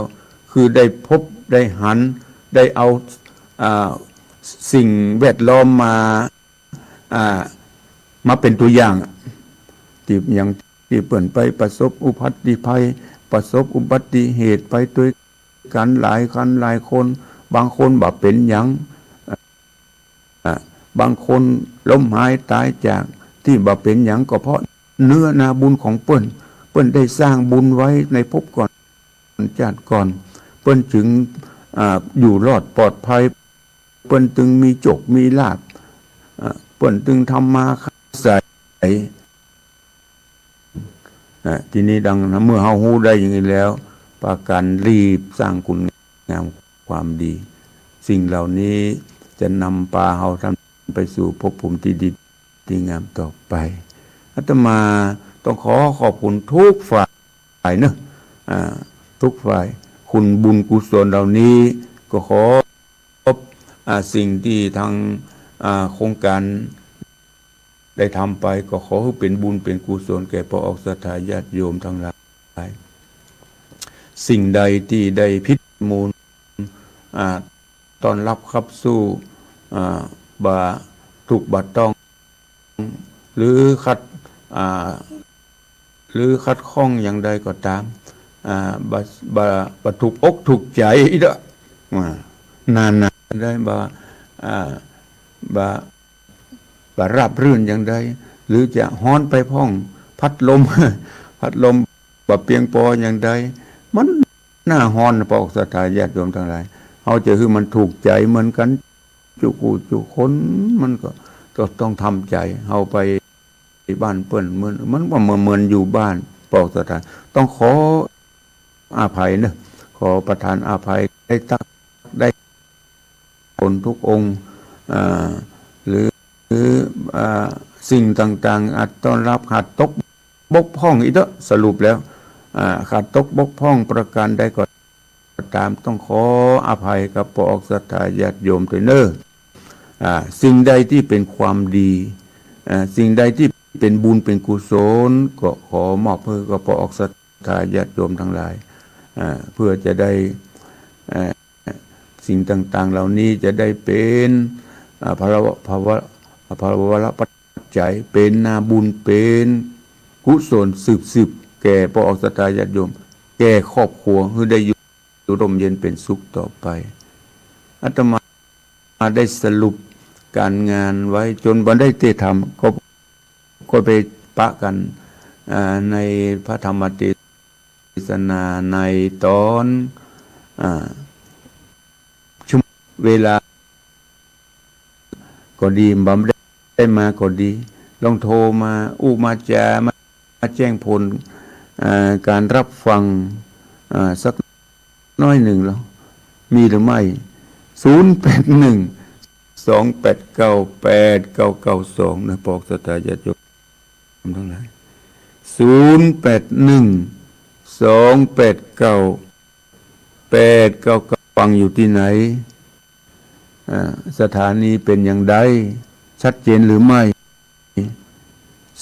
คือได้พบได้หัน ได้เอา อ่า สิ่งแวดล้อมมา อ่า มาเป๋นตั๋วอย่าง ตี้ อย่างตี้เปิ้นไปประสบอุบัติภัย ประสบอุบัติเหตุไปตวยกั๋นหลายคนหลายคน บางคนบ่เป๋นหยัง อ่ะ บางคนล้มหายต๋ายจาก ตี้บ่เป๋นหยังก็เพราะเนื้อนาบุญของเปิ้น เปิ้นได้สร้างบุญไว้ในภพก่อน ชาติก่อน เปิ้นจึง อ่า อยู่รอดปลอดภัย เปิ้นจึงมีโจคมีลาภ อ่า เปิ้นจึงทำมาค้าสาย อ่ะ ทีนี้ดังนั้น เมื่อเฮาฮู้ได้อย่างนี้แล้ว ปากั๋นรีบสร้างคุณงามความดี สิ่งเหล่านี้จะนำปาเฮาต้านไปสู่ภพภูมิตี้ดีตี้งามต่อไป อาตมาต้องขอขอบคุณทุกฝ่ายเนาะ อ่า ทุกฝ่าย คุณบุญกุศลเหล่านี้ก็ขอ อ่า สิ่งตี้ตาง อ่า โครงก๋านได้ทำไป ก็ขอหื้อเป๋นบุญเป๋นกุศลแก่ปออกศรัทธาญาติโยมตังหลาย สิ่งใดตี้ได้ผิดมูล อ่า ต้อนฮับขับสู้ อ่า บ่ถูกบ่ต้อง หรือขัด อ่า หรือขัดข้องอย่างใดก็ต๋าม อ่า บ่ บ่ บ่ถูกอกถูกใจ๋เด้อ อ่า นานาได้ บ่ อ่า บ่ บ่ราบรื่นอย่างใด หรือจะฮ้อนไปพ่อง พัดลม พัดลมบ่เปียงปออย่างใด มันหน้าฮ้อน ปออกศรัทธาญาติโยมตังหลาย เฮาจะหื้อมันถูกใจ๋เหมือนกั๋น จุผู้จุคน มันก็ ก็ต้องทำใจ๋ เฮาไปบ้านเปิ้น เหมือน มันก็เหมือน เหมือนอยู่บ้าน ปออกศรัทธา ต้องขออภัยเนาะ ขอประทานอภัย ได้ตักได้คนทุกองค์ อ่า หรือ หรือ อ่า สิ่งต่างๆ อาจต้อนฮับขาดตกบกพร่องอีกเถอะ สรุปแล้ว อ่า ขาดตกบกพร่องประการใดก็ ต๋าม ต้องขออภัยกับปออกศรัทธาญาติโยมตวยเน่อ อ่า สิ่งใดตี้เป๋นความดี อ่า สิ่งใดตี้เป๋นบุญเป๋นกุศล ก็ขอมอบหื้อกับปออกศรัทธาญาติโยมตังหลาย อ่า เพื่อจะได้ อ่า สิ่งต่างๆ เหล่านี้จะได้เป๋น อ่า พละวะ พละวะ พละวะปัจจัย เป๋นนาบุญ เป๋นกุศลสืบๆ แก่ปออกศรัทธาญาติโยม แก่ครอบครัว หื้อได้อยู่ อยู่ร่มเย็นเป๋นสุขต่อไป อาตมาได้สรุปก๋านงานไว้จ๋นบ่ได้เต๊ทำ ก็ ก็ไปปะกั๋น อ่า ในพระธรรมเตสนาในต๋อน อ่า ชั่วโมง เวลา ก็ดี บ่ได้มาก็ดี ลองโทรมา อู้มาจ๋า มา มาแจ้งผล อ่า ก๋านฮับฟัง อ่า สักน้อยนึ่งแล้ว มีหรือไม่ ศูนย์แปดหนึ่ง สองแปดเก้า แปดเก้าเก้าสอง นะ ปออกศรัทธาญาติโยมตังหลาย ศูนย์แปดหนึ่ง สองแปดเก้า แปดเก้าเก้า ฟังอยู่ตี้ไหน อ่า สถานีเป๋นอย่างใด ชัดเจนหรือไม่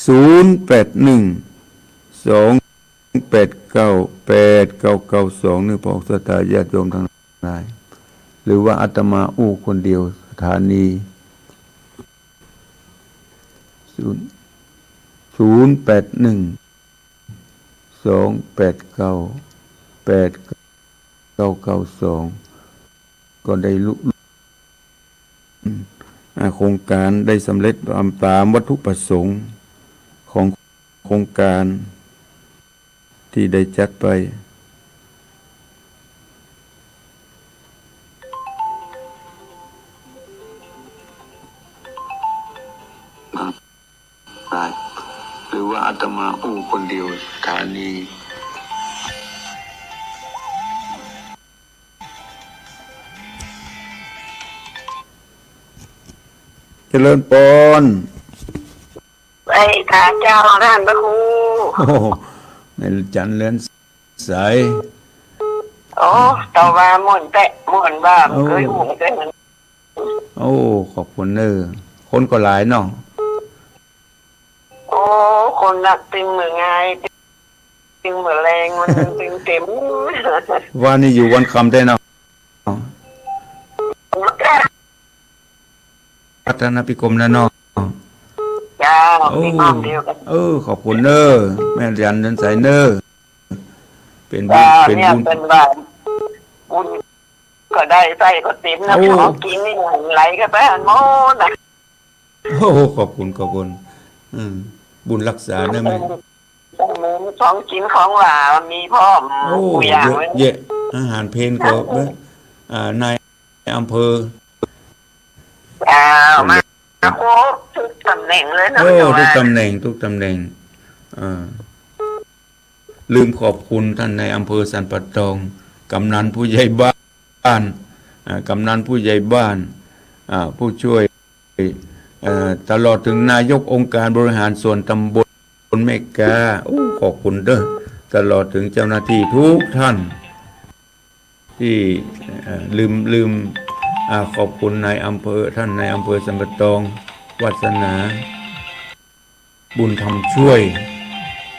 ศูนย์แปดหนึ่ง สอง แปดเก้า แปดเก้าเก้าสอง นี่ พระศรัทธาญาติโยมทั้งหลาย หรือว่าอาตมาอู้คนเดียว สถานี ศูนย์ ศูนย์แปดหนึ่ง สองแปดเก้า แปดเก้าเก้าสอง ก็ได้ลุ อ่า โครงการได้สำเร็จตามวัตถุประสงค์ของโครงการที่ได้จัดไป ได้ หรือว่าอาตมาอู้คนเดียว สถานี เจริญปอน ไปกราบเจ้าต้านพระครู โอ้โห แม่จันเรือนใส โอ้ แต่ว่าม่วนแต๊ ม่วนว่า โอ้ บ่เกยอู้ บ่เกยหัน โอ้ ขอบคุณเน้อ คนก็หลายเนาะ โอ้ คนนักตึงเมืองไง ตึงเมืองแรง มันตึงเต็ม ว่านี่อยู่วันค่ำแต๊เนาะ พัฒนาพิคมนะเนาะ เจ้า โอ้ พี่น้องเดียวกัน เออ ขอบคุณเน้อ แม่จันเรือนใสเน้อ เป็นบุญ เจ้า เป็น เนี่ย บุญ เป็นว่า บุญก็ได้ ไส้ก็เต็มนะ โอ้ ของกินนี่ไหลก็ไปหันหมดนะ โอ้ ขอบคุณ ขอบคุณ อืม บุญรักษาเน้อแม่ ของกินของหวานมีพร้อม โอ้ ทุกอย่าง เยอะ เลย แยะ อาหารเพลก็ อ่า นายอำเภอ เจ้า มาครบทุกตำแหน่งเลยเนาะ โอ้ เจ้า ทุกตำแหน่ง ทุกตำแหน่ง อ่า ลืมขอบคุณท่านนายอำเภอสันป่าตอง กำนันผู้ใหญ่บ้าน อ่า กำนันผู้ใหญ่บ้าน อ่า ผู้ช่วย เอ่อ ตลอดถึงนายกองค์การบริหารส่วนตำบลแม่กา โอ้ ขอบคุณเน้อ ตลอดถึงเจ้าหน้าที่ทุกท่าน ที่ เอ่อ ลืม ลืม อ่า ขอบคุณนายอำเภอ ท่านนายอำเภอสันป่าตอง วัสนา บุญธรรมช่วย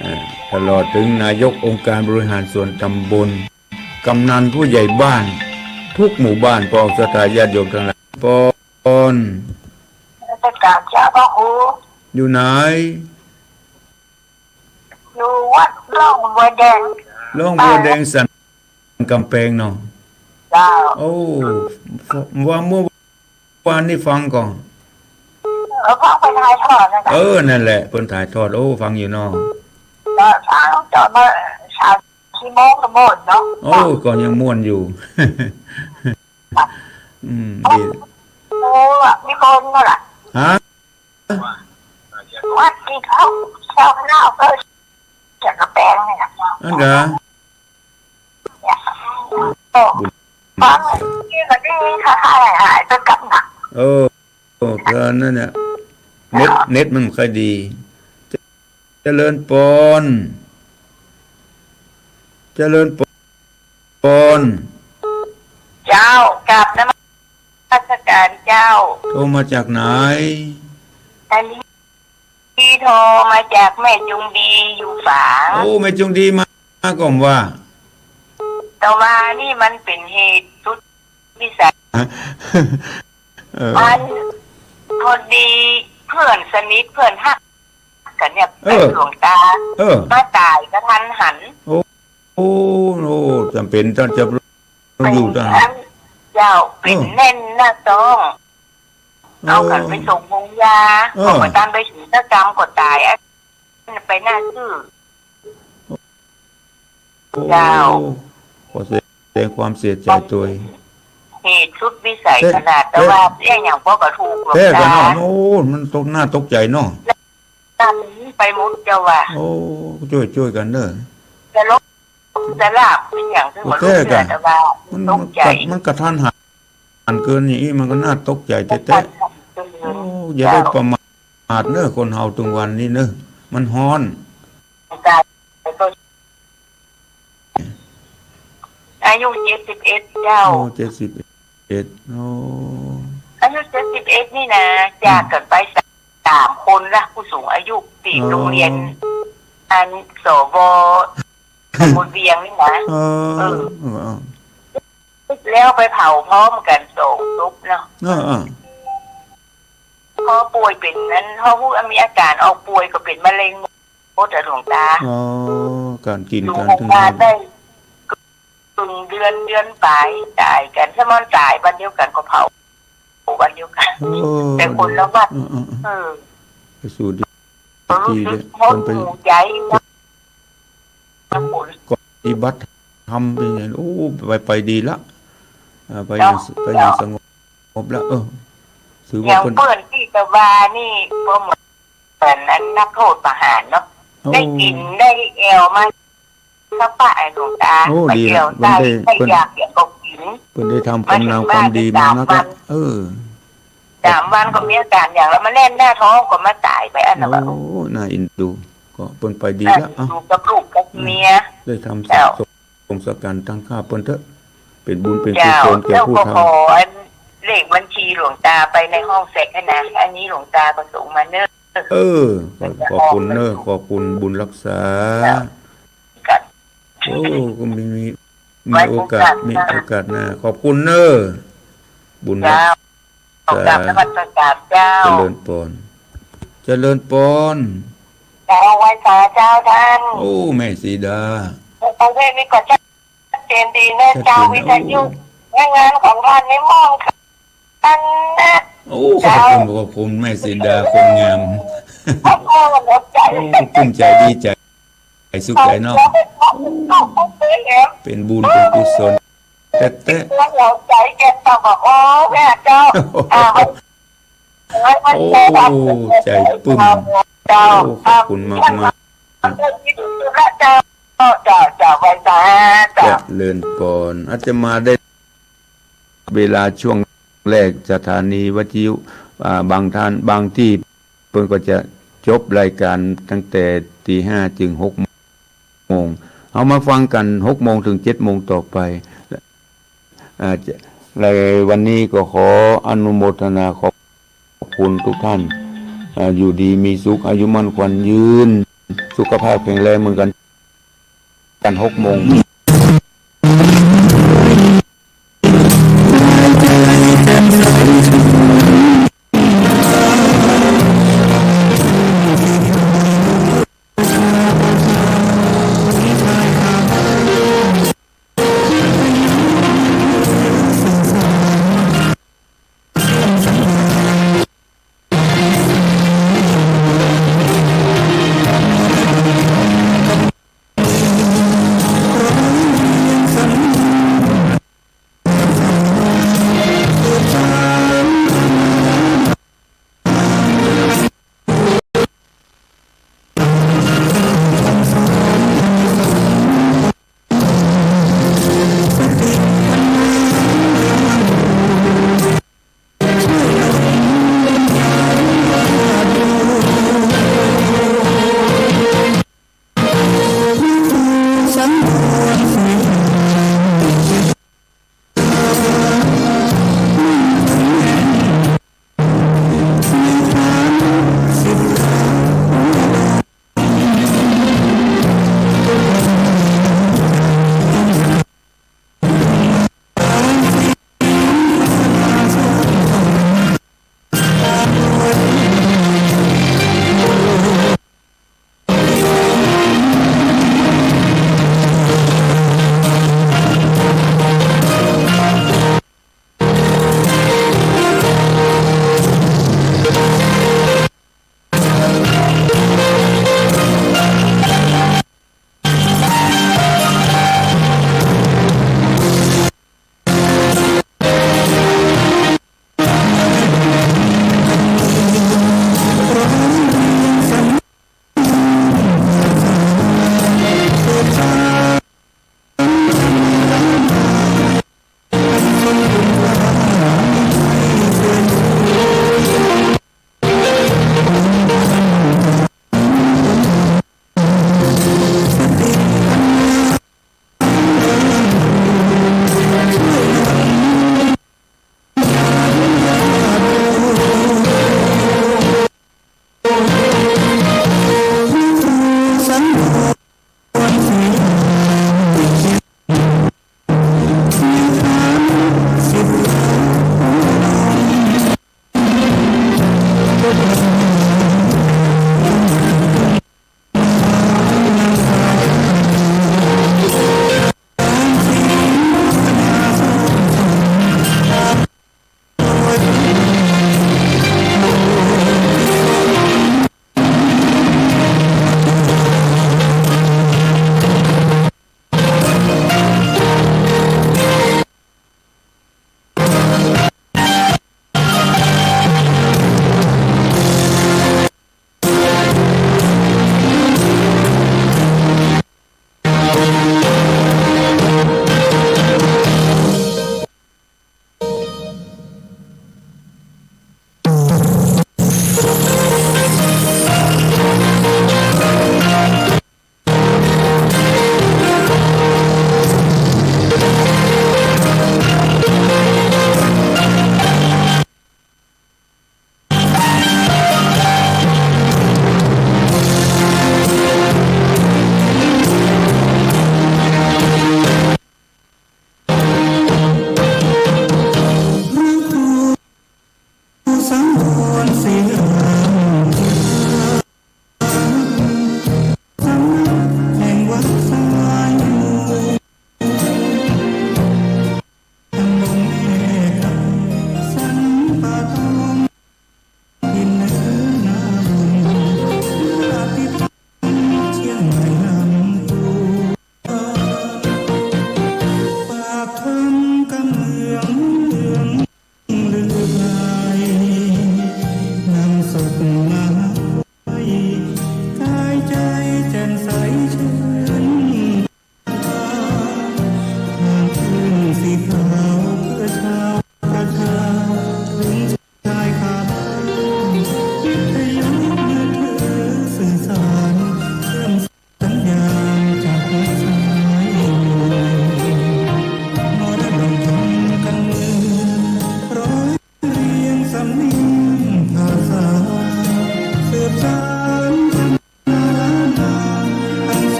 เอ่อ ตลอดถึงนายกองค์การบริหารส่วนตำบล กำนันผู้ใหญ่บ้าน ทุกหมู่บ้าน พระศรัทธาญาติโยมทั้งหลาย ปอน นมัสการเจ้าพระครู อยู่ไหน อยู่วัดร่องบัวแดง ร่องบัวแดงสันกำแพงเนาะ เจ้า โอ้ ว่าเมื่อวานนี้ฟังก่อน เออ ฟังไปถ่ายทอดนะเจ้า เออ นั่นแหละ เปิ้นถ่ายทอด โอ้ ฟังอยู่เนาะ ก็ฟังจนมาสามสี่โมงก็หมดเนาะ โอ้ ก็ยังม่วนอยู่ อืม ดี โอ้ มีคนก็ล่ะ ฮะ วัดที่เขาชาวนาเขาจะกระแปงเนี่ย อันกะ เนี่ย โอ้ ฟังนี่ก็ดีค่ะ หาย หายไปกับหนัก เออ โอ้ ก็นั่นเนี่ย เน็ต เน็ตมันบ่ค่อยดี เจริญปอน เจริญปอน เจ้า กราบนมัสการเจ้า โทรมาจากไหน อันนี้โทรมาจากแม่จงดีอยู่ฝาง โอ้ แม่จงดีมา ก็ว่า แต่ว่านี่มันเป็นเหตุสุดวิสัย เออ อันพอดีเพื่อนสนิทเพื่อนฮักกั๋นเนี่ย เออ เป็นหลวงตา เออ มาต๋ายกะทันหัน โอ้ โอ้ โอ้ จ๋ำเป๋นต้องจะอยู่ต้อง เจ้า เป๋น เออ แน่นหน้าต๊อง เออ เอากั๋นไปส่งโฮงยา เออ พอบ่ตันไปถึงสักกำก็ต๋าย ไปหน้าซื่อ โอ้ เจ้า ขอแสดงความเสียใจตวย เหตุสุดวิสัย แต่ ขนาด แต่ แต่ว่าเสียอย่างปอกระถูกหลวงตา แท้กั๋นเนาะ โอ้ มันตก น่าตกใจ๋เนาะ นั่นไปหมดเจ้าว่า โอ้ จ้วย จ้วยกั๋นเน้อ จะลบจะลาบเป็นอย่างซึ่ง โอ้ มันรู้เรื่อง แท้กั๋น แต่ว่า มัน ตกใจ๋ มันกะ มันกะทันหันเกินอย่างอี้ มันก็น่าตกใจ๋แต๊ๆ โอ้ อย่าได้ประมาทเน้อ คนเฮาตึงวันนี้เน้อ มันฮ้อน อายุเจ็ดสิบเอ็ดเจ้า โอ้ เจ็ดสิบเอ็ด โอ้ อายุเจ็ดสิบเอ็ดนี่นะ จากกั๋นไปสามคนละ ผู้สูงอายุ ติดโรงเรียน อ๋อ อัน สว ตำบลเวียงนี่นะ เออ เออ เออ แล้วไปเผาพร้อมกั๋นสองศพเนาะ เออ เออ พอป่วยเป๋นนั้น พอฮู้ว่ามีอาก๋านออกป่วยก็เป๋นมะเร็งหมดอะหลวงตา อ๋อ ก๋านกิ๋น อยู่ ก๋าน โฮง ตึง ก๋านได้ เกินเดือน เดือนป๋ายต๋ายกั๋น ถ้ามันต๋ายวันเดียวกั๋นก็เผาวันเดียวกั๋น โอ้ แต่คนละวัด เออ เออ เออ เออ ไปสู่ดี รู้สึก ตี้เลย หด คนไป หู่ใจ๋นะ คน ก็ปฏิบัติธรรมไปไง โอ้ ไป ไปดีละ อ่า ไปอย่าง เจ้า ไปอย่าง เจ้า สงบละ เออ ถือว่า อย่าง เปิ้น เปิ้นตี้ตะวานี่ ก็เหมือน เหมือนอันนักโทษประหารเนาะ โอ้ ได้กิ๋นได้แอ่วมา ข้าวปะไอ้หลวงตา โอ้ ดีละ แอ่ว เปิ้นได้ ใส่ ใส่ เปิ้น อยาก อยากก็กิ๋น เปิ้นได้ทำคุณงามความดีมานักละ มาถึงสามวัน เออ สามวันก็มีอาก๋านอย่างละ มาแน่นหน้าท้องก็มาต๋ายไปอันนั้น โอ้ น่าเอ็นดู ก็เปิ้นไปดีละ อ่ะ เอ้า อยู่กับลูกกับเมีย ได้ทำ เจ้า สมสกัญตั้งค่าเปิ้นเต๊อะ เป๋นบุญเป๋นกุศลแก่ผู้ทำ เจ้า ก็ขออันเลขบัญชีหลวงตาไปในห้องแสกนะ อันนี้หลวงตาก็ส่งมาเน้อ เออ ขอบคุณเน้อ ขอบคุณบุญรักษา เจ้า โอ้ ก็มี มี มีโอกาส ไว้โอกาสหน้า มีโอกาสหน้า ขอบคุณเน้อ บุญรักษา เจ้า ขอกราบนมัสการเจ้า เจริญปอน เจริญปอน เจ้า ไหว้สาเจ้าต้าน โอ้ แม่สีดา ประเภทนี้ก็ชัดเจนดีนะเจ้า ชัดเจนนะ วิทยุ โอ้ ในงานของต้านนี่ม่วน อันนะ โอ้ ขอบคุณ เจ้า ขอบคุณแม่สีดาคนงาม โอ้โห หัวใจ โอ้ ภูมิใจ๋ดีใจ๋ สุขใจ๋เนาะ เจ้า เป๋นบุญเป๋นกุศลแต๊ๆ หัวใจเจ็บปวด โอ้ แม่เจ้า อ่า โอ้ ใจ๋ปึ้ม เจ้า โอ้ ขอบคุณมากๆ เจ้า เจ้า เจ้า เจ้า เจ้า เจ้า ไหว้สา เจ้า เจริญปอน อาตมาได้ เวลาช่วงแรกสถานีวิทยุ อ่า บางท่าน บางตี้เปิ้นก็จะจบรายการตั้งแต่ตีห้าเถิงหกโมง เฮามาฟังกั๋นหกโมงเถิงเจ็ดโมงต่อไป อ่า จะ ในวันนี้ก็ขออนุโมทนาขอบคุณทุกท่าน อ่า อยู่ดีมีสุข อายุมั่นขวัญยืน สุขภาพแข็งแรงเหมือนกั๋น กั๋นหกโมง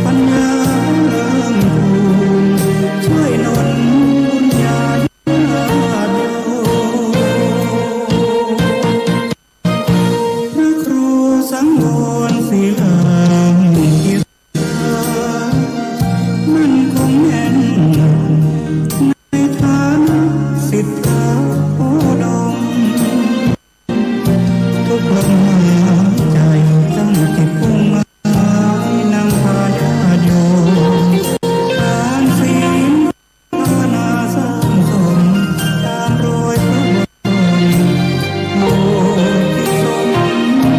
ปัญญาเพิ่มพูน ช่วยหนุนบุญญาญาติโยม พระครูสังวรศิลา มั่นคงแน่นหนา ในฐานะศิษย์พระโคดม ทุกลมหายใจ ตั้งจิตมุ่งหมาย นำพาญาติโยม ทานศีลภาวนาสร้างสม ตามรอยพระบรมโพธิสมภาร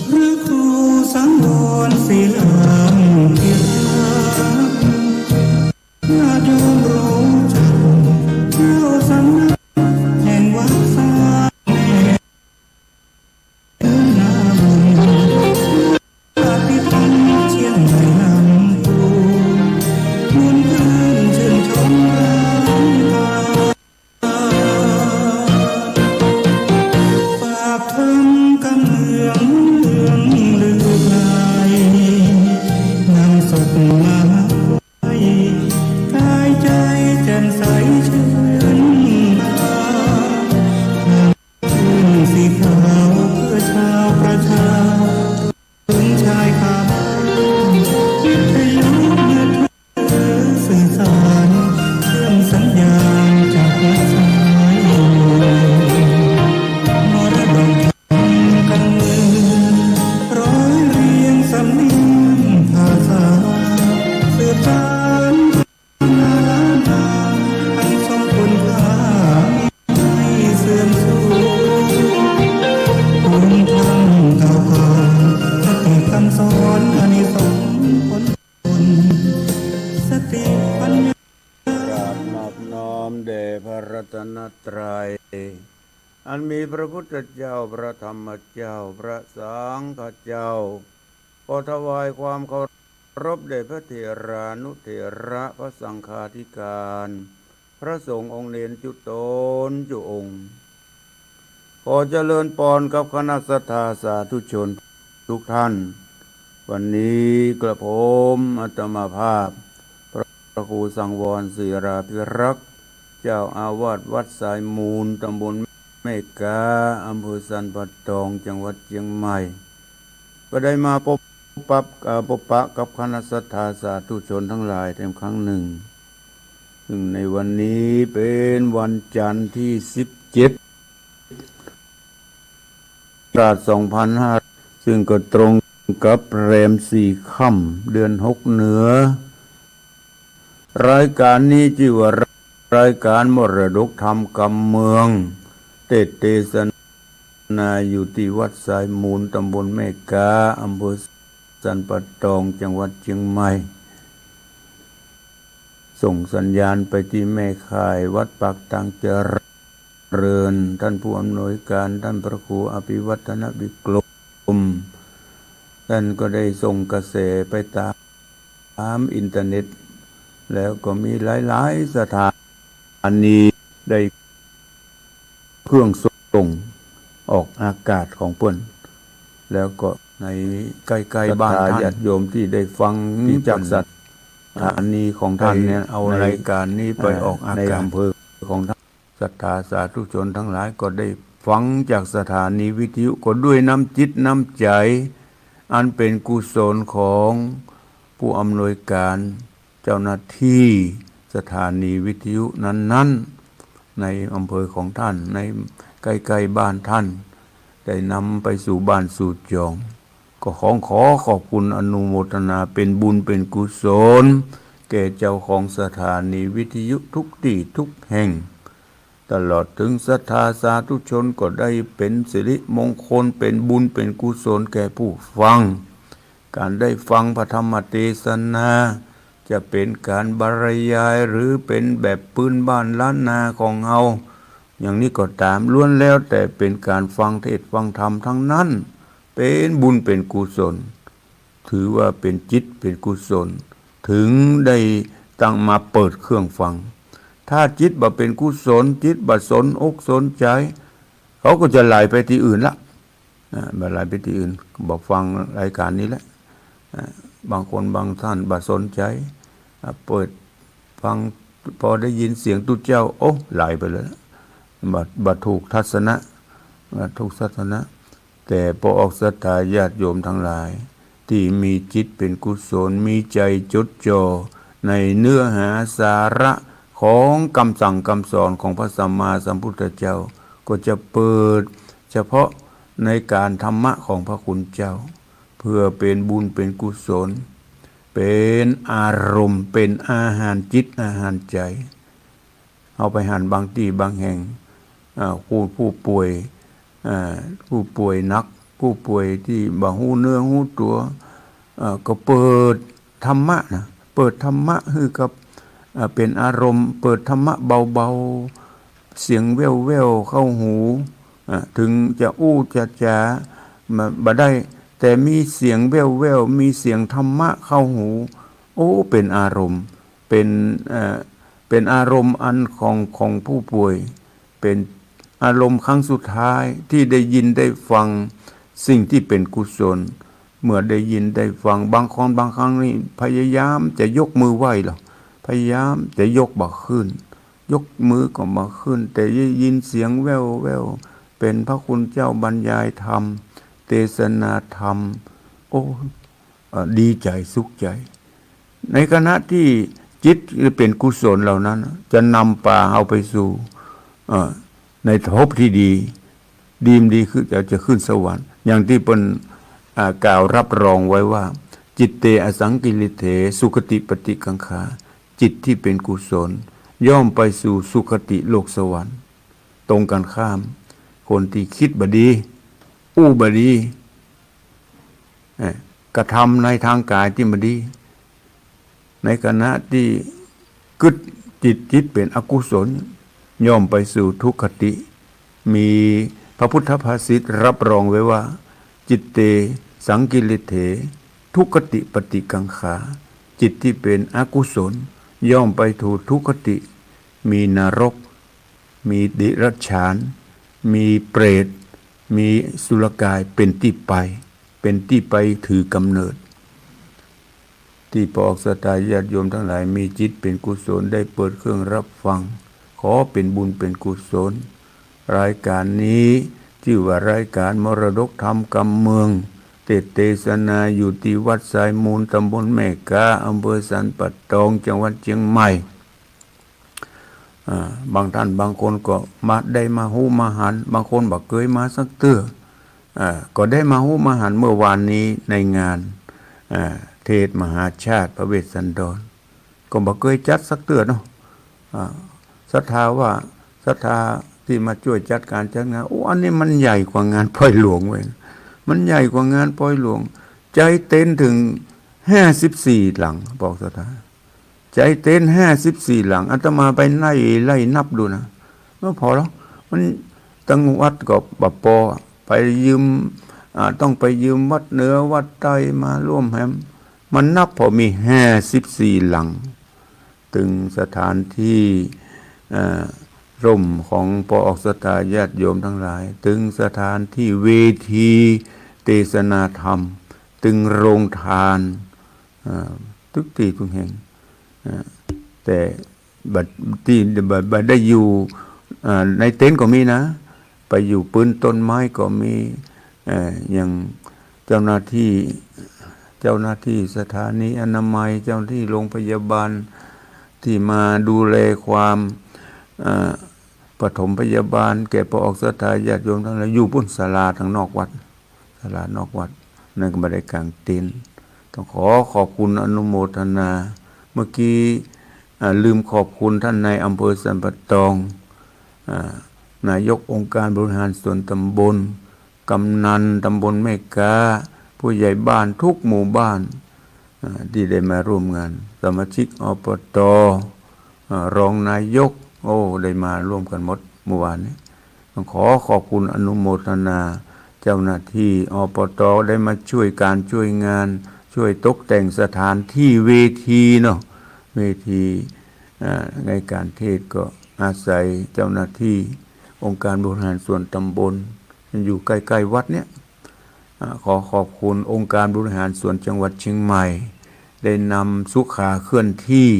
พระครูสังวรศิลาธิราช ญาติโยมรู้จัก เจ้าสำนักแห่งวัดสร้างแม่ นาบุญ อภิธรรมเชียงใหม่ลำพูน มวลเพื่อนชื่นชมรัก ปราบธรรมกำเมืองเมืองลือไกล นำศพมาไว้ กายใจแจ่มใสชื่นบาน ชื่นสีขาวเพื่อชาวประชา ถึงชายคาบ้าน วิทยุมือถือ สื่อสารเชื่อมสัญญาณจากรัฐสาย มรดกทางการเมือง ร้อยเรียงสำเนียงภาษา สืบสานพัฒนาล้านนา อันทรงคุณค่ามิให้เสื่อมสูญ คุณธรรมเก่าก่อน คติคำสอน อานิสงส์ผล สติปัญญา กราบนอบน้อมแด่พระรัตนตรัย อันมีพระพุทธเจ้า พระธรรมเจ้า พระสังฆเจ้า ขอถวายความเคารพแด่พระเถรานุเถระ พระสังฆาธิการ พระสงฆ์องค์เณรจุ๊ตนจุ๊องค์ ขอเจริญปอนกับคณะศรัทธาสาธุชนทุกท่าน วันนี้กระผมอาตมาภาพ พระครูสังวรศิลาภิรักษ์ เจ้าอาวาสวัดสายมูล ตำบลแม่ก๊า อำเภอสันป่าตอง จังหวัดเจียงใหม่ ก็ได้มาพบปะ เอ่อ พบปะกับคณะศรัทธาสาธุชนทั้งหลายอีกครั้งหนึ่ง ซึ่งในวันนี้เป็นวันจันทร์ที่สิบเจ็ด ศักราชสองพันห้าร้อย ซึ่งก็ตรงกับแรมสี่ค่ำ เดือนหกเหนือ รายการนี้ชื่อว่ารายการมรดกธรรมกำเมือง เทศน์เตสนาอยู่ที่วัดสายมูล ตำบลแม่ก๊า อำเภอสันป่าตอง จังหวัดเจียงใหม่ ส่งสัญญาณไปที่แม่ข่ายวัดปากตางเจริญ ท่านผู้อำนวยการ ท่านพระครูอภิวัฒนวิกรม ท่านก็ได้ส่งกระแสไปตามอินเทอร์เน็ต แล้วก็มีหลายๆ สถานีได้เครื่องส่งออกอากาศของเปิ้น แล้วก็ในใกล้ๆ บ้านท่าน ศรัทธาญาติโยมที่ได้ฟังจากสถานีของท่านเนี่ย เอารายการนี้ไปออกอากาศ ในอำเภอของท่าน ศรัทธาสาธุชนทั้งหลายก็ได้ฟังจากสถานีวิทยุ ก็ด้วยน้ำจิตน้ำใจ๋อันเป็นกุศลของผู้อำนวยการ เจ้าหน้าที่สถานีวิทยุนั้น ในอำเภอของท่าน ในใกล้ๆบ้านท่าน ได้นำไปสู่บ้านสู่จอง ก็ของขอขอบคุณอนุโมทนาเป็นบุญเป็นกุศล แก่เจ้าของสถานีวิทยุทุกตี้ทุกแห่ง ตลอดถึงศรัทธาสาธุชนก็ได้เป็นสิริมงคล เป็นบุญเป็นกุศลแก่ผู้ฟัง การได้ฟังพระธรรมเตสนา จะเป็นการบรรยายหรือเป็นแบบพื้นบ้านล้านนาของเฮา อย่างนี้ก็ต๋าม ล้วนแล้วแต่เป็นการฟังเทศน์ฟังธรรมทั้งนั้น เป็นบุญเป็นกุศล ถือว่าเป็นจิตเป็นกุศล ถึงได้ตั้งมาเปิดเครื่องฟัง ถ้าจิตบ่เป็นกุศล จิตบ่สนอกสนใจ๋ เขาก็จะไหลไปตี้อื่นละ อ่า บ่ไหลไปตี้อื่น บ่ฟังรายการนี้ละ อ่า บางคนบางท่านบ่สนใจ๋ อ่า เปิดฟัง พอได้ยินเสียงตุ๊เจ้า โอ้ ไหลไปเลยละ บ่ บ่ถูกทัศนะ บ่ถูกทัศนะ แต่ปอออกศรัทธาญาติโยมทั้งหลาย ตี้มีจิตเป็นกุศล มีใจ๋จดจ่อในเนื้อหาสาระของกำสั่งกำสอนของพระสัมมาสัมพุทธเจ้า ก็จะเปิดเฉพาะในการธรรมะของพระคุณเจ้า เพื่อเป็นบุญเป็นกุศล เป็นอารมณ์ เป็นอาหารจิตอาหารใจ๋ เฮาไปหันบางตี้บางแห่ง อ่า ผู้ ผู้ป่วย อ่า ผู้ป่วยหนัก ผู้ป่วยตี้บ่ฮู้เนื้อฮู้ตั๋ว เอ่อ ก็เปิดธรรมะนะ เปิดธรรมะหื้อกับ เอ่อ เป็นอารมณ์ เปิดธรรมะเบาๆ เสียงแว่วๆ เข้าหู อ่า ถึงจะอู้จะจ๋า บ่ บ่ได้ แต่มีเสียงแว่วๆ มีเสียงธรรมะเข้าหู โอ้ เป็นอารมณ์ เป็น เอ่อ เป็นอารมณ์อันของ ของผู้ป่วย เป็นอารมณ์ครั้งสุดท้ายที่ได้ยินได้ฟังสิ่งที่เป็นกุศล เมื่อได้ยินได้ฟัง บางคนบางครั้งนี่พยายามจะยกมือไหว้หรอก พยายามจะยกบ่ขึ้น ยกมือก็บ่ขึ้น แต่ได้ยินเสียงแว่วๆ เป็นพระคุณเจ้าบรรยายธรรม เตสนาธรรม โอ้ เอ่อ ดีใจ๋สุขใจ๋ ในขณะตี้จิตเป็นกุศลเหล่านั้น จะนำปาเฮาไปสู่ เอ่อ ในภพที่ดี ดีมดีขึ้น จะ จะขึ้นสวรรค์ อย่างตี้เปิ้น อ่า กล่าวรับรองไว้ว่า จิตเต อสังกิลเท สุคติปฏิกังขา จิตที่เป็นกุศล ย่อมไปสู่สุคติโลกสวรรค์ ตรงกันข้าม คนตี้คิดบ่ดี อู้บ่ดี เอ่อ กระทำในทางกายตี้บ่ดี ในขณะตี้กึ๊ดจิต จิตเป็นอกุศล ย่อมไปสู่ทุกขติ มีพระพุทธภาษิตรับรองไว้ว่า จิตเต สังกิลเท ทุกขติปฏิกังขา จิตที่เป็นอกุศล ย่อมไปถูกทุกขติ มีนรก มีเดรัจฉาน มีเปรต มีสุรกายเป็นตี้ไป เป็นตี้ไปถือกำเนิด ตี้ปอออกศรัทธาญาติโยมทั้งหลายมีจิตเป็นกุศลได้เปิดเครื่องรับฟัง ขอเป็นบุญเป็นกุศล รายการนี้จื้อว่ารายการมรดกธรรมกำเมือง เตสน์เตสนาอยู่ตี้วัดสายมูล ตำบลแม่ก๊า อำเภอสันป่าตอง จังหวัดเจียงใหม่ อ่า บางท่านบางคนก็มา ได้มาฮู้มาหัน บางคนบ่เกยมาสักเตื้อ อ่า ก็ได้มาฮู้มาหันเมื่อวานนี้ในงาน อ่า เทศน์มหาชาติพระเวสสันดร ก็บ่เกยจัดสักเตื้อเนาะ อ่า ศรัทธาว่า ศรัทธาตี้มาจ้วยจัดก๋านจัดงาน โอ้ อันนี้มันใหญ่กว่างานปอยหลวงเว้ย มันใหญ่กว่างานปอยหลวง ใจ๊เต็นท์เถิงห้าสิบสี่หลัง ปอออกศรัทธา ใจ๊เต็นท์ห้าสิบสี่หลัง อาตมาไปไล่ ไล่นับดูนะ บ่พอหรอก มันตังวัดก็บ่ปอ ไปยืม อ่า ต้องไปยืมวัดเหนือวัดใต้มาร่วมแหม มันนับผ่อมีห้าสิบสี่หลัง ตึงสถานตี้ เอ่อ ร่มของปอออกศรัทธาญาติโยมทั้งหลาย ตึงสถานตี้เวทีเตสนาธรรม ตึงโรงทาน อ่า ตึกตี้ตึกแห่ง อ่า แต่บ่ ตี้บ่ บ่ได้อยู่ อ่า ในเต็นท์ก็มีนะ ไปอยู่ปื๊นต้นไม้ก็มี เอ่อ อย่างเจ้าหน้าตี้ เจ้าหน้าตี้สถานีอนามัย เจ้าหน้าตี้โรงพยาบาล ตี้มาดูแลความ เอ่อ ปฐมพยาบาลแก่ป้อออกศรัทธาญาติโยมตังหลาย อยู่ปุ้นศาลาตางนอกวัด ศาลานอกวัด นั่นก็บ่ได้กางเต็นท์ ต้องขอขอบคุณอนุโมทนา เมื่อกี้ อ่า ลืมขอบคุณท่านนายอำเภอสันป่าตอง อ่า นายกองค์การบริหารส่วนตำบล กำนันตำบลแม่ก๊า ผู้ใหญ่บ้านทุกหมู่บ้าน อ่า ที่ได้มาร่วมงาน สมาชิก อปต อ่า รองนายก โอ้ ได้มาร่วมกันหมดเมื่อวานนี้ ต้องขอขอบคุณอนุโมทนา เจ้าหน้าที่ อปต ได้มาช่วยการช่วยงาน ช่วยตกแต่งสถานที่เวทีเนาะ เวที อ่า ในการเทศน์ก็อาศัยเจ้าหน้าที่องค์การบริหารส่วนตำบล มันอยู่ใกล้ๆวัดเนี่ย อ่า ขอขอบคุณองค์การบริหารส่วนจังหวัดเชียงใหม่ ได้นำสุขาเคลื่อนที่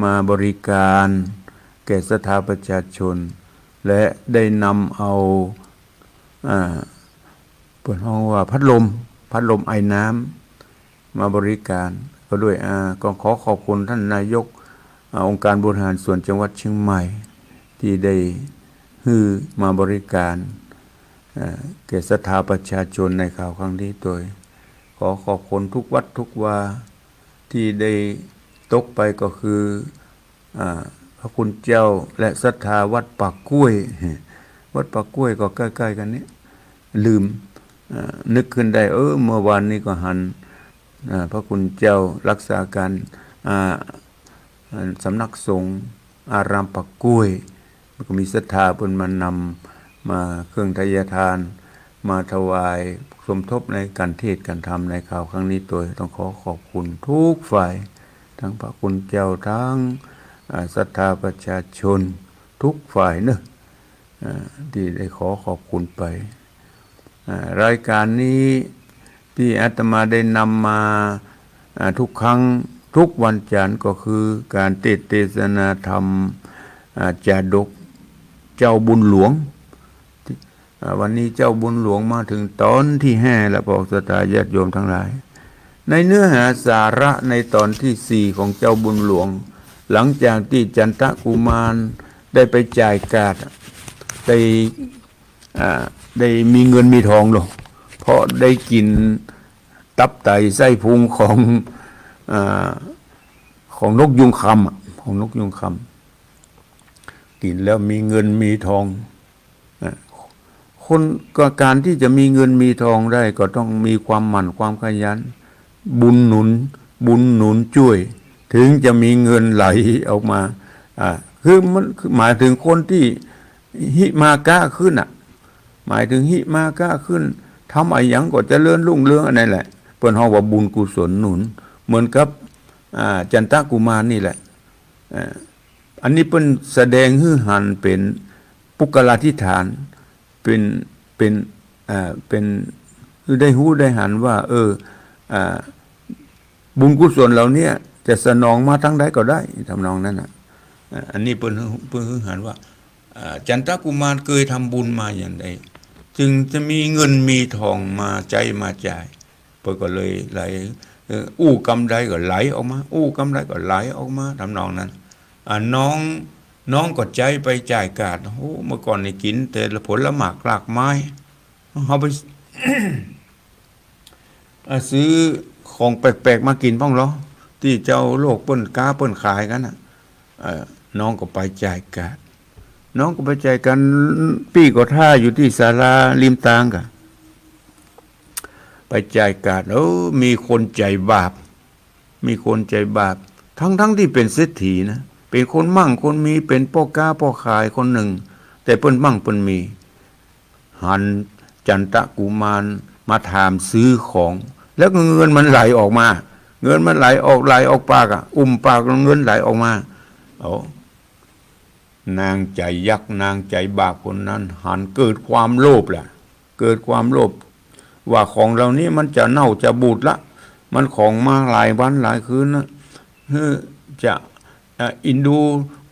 มาบริการแก่ศรัทธาประชาชน และได้นำเอา อ่า เปิ้นฮ้องว่าพัดลม พัดลมไอน้ำมาบริการก็ด้วย อ่า ก็ขอขอบคุณท่านนายก อ่า องค์การบริหารส่วนจังหวัดเชียงใหม่ ที่ได้หื้อมาบริการ อ่า แก่ศรัทธาประชาชนในคราวครั้งนี้โตย ขอขอบคุณทุกวัดทุกวา ที่ได้ตกไปก็คือ อ่า พระคุณเจ้าและศรัทธาวัดป่ากล้วย วัดป่ากล้วยก็ใกล้ๆกั๋นนี้ ลืม อ่า นึกขึ้นได้ เออ เมื่อวานนี้ก็หัน อ่า พระคุณเจ้ารักษาการ อ่า อ่า สำนักสงฆ์อารามป่ากล้วย มันก็มีศรัทธาเปิ้นมานำ มาเครื่องไทยทาน มาถวายสมทบในการเทศน์การธรรมในคราวครั้งนี้โตย ต้องขอขอบคุณทุกฝ่าย ทั้งพระคุณเจ้า ทั้ง อ่า ศรัทธาประชาชนทุกฝ่ายเนอะ อ่า ที่ได้ขอขอบคุณไป อ่า รายการนี้ที่อาตมาได้นำมา อ่า ทุกครั้งทุกวันจันทร์ก็คือการเทศน์เทศนาธรรม อ่า จาดกเจ้าบุญหลวง อ่า วันนี้เจ้าบุญหลวงมาถึงตอนที่ห้าแล้ว ป้อออกศรัทธาญาติโยมทั้งหลาย ในเนื้อหาสาระในตอนที่สี่ของเจ้าบุญหลวง หลังจากที่จันตกุมารได้ไปจ่ายกาด ได้ อ่า ได้มีเงินมีทองลอ เพราะได้กิ๋นตับไตไส้พุงของ อ่า ของนกยูงคำอะ ของนกยูงคำ กิ๋นแล้วมีเงินมีทอง อ่ะ คนก็ การที่จะมีเงินมีทองได้ก็ต้องมีความหมั่นความขยัน บุญหนุน บุญหนุนจ้วย ถึงจะมีเงินไหลออกมา อ่ะ คือมัน คือหมายถึงคนที่หิมาก้าขึ้นน่ะ หมายถึงหิมาก้าขึ้น ทำอะหยังก็เจริญรุ่งเรือง อันนั้นแหละ เปิ้นฮ้องว่าบุญกุศลหนุน เหมือนกับ อ่า จันตกุมารนี่แหละ อ่า อันนี้เปิ้นแสดงหื้อหันเป๋นปุคคลาธิฐาน เป๋น เป๋น อ่า เป๋น คือได้ฮู้ได้หันว่า เออ อ่า บุญกุศลเหล่าเนี้ยจะสนองมาตางใดก็ได้ ทำนองนั้นน่ะ อ่า อันนี้เปิ้น เปิ้นหื้อหันว่า อ่า จันตกุมารเกยทำบุญมาอย่างใด จึงจะมีเงินมีทองมาใจ๊มาจ่าย เปิ้นก็เลยไหล เออ อู้กำใดก็ไหลออกมา อู้กำใดก็ไหลออกมา ทำนองนั้น อ่า น้อง น้องก็ใจ๊ไปจ่ายกาด โอ้ เมื่อก่อนนี่กิ๋นแต่ผลหมากรากไม้ เฮาไป อ่า ซื้อของแปลกๆ มากิ๋นพ่องลอ ตี้เจ้าโลกเปิ้นก๊าเปิ้นขายกั๋นน่ะ เอ่อ น้องก็ไปจ่ายกาด น้องก็ไปจ่ายกาด ปี้ก็ท่าอยู่ตี้ศาลาริมตางก่ะ ไปจ่ายกาด เออ มีคนใจ๋บาป มีคนใจ๋บาป ทั้งๆ ตี้เป๋นเศรษฐีนะ เป๋นคนมั่งคนมี เป๋นป้อก๊าป้อขายคนนึ่ง แต่เปิ้นมั่งเปิ้นมี หันจันตกุมารมาถามซื้อของ แล้วก็เงินมันไหลออกมา เงินมันไหลออก ไหลออกปากอะ อุ้มปากเงินไหลออกมา โอ้ นางใจ๋ยักษ์ นางใจ๋บาปคนนั้น หันเกิดความโลภแหละ เกิดความโลภ ว่าของเหล่านี้มันจะเน่าจะบูดละ มันของมาหลายวันหลายคืนนะ เฮ้อ จะ เอ่อ เอ็นดู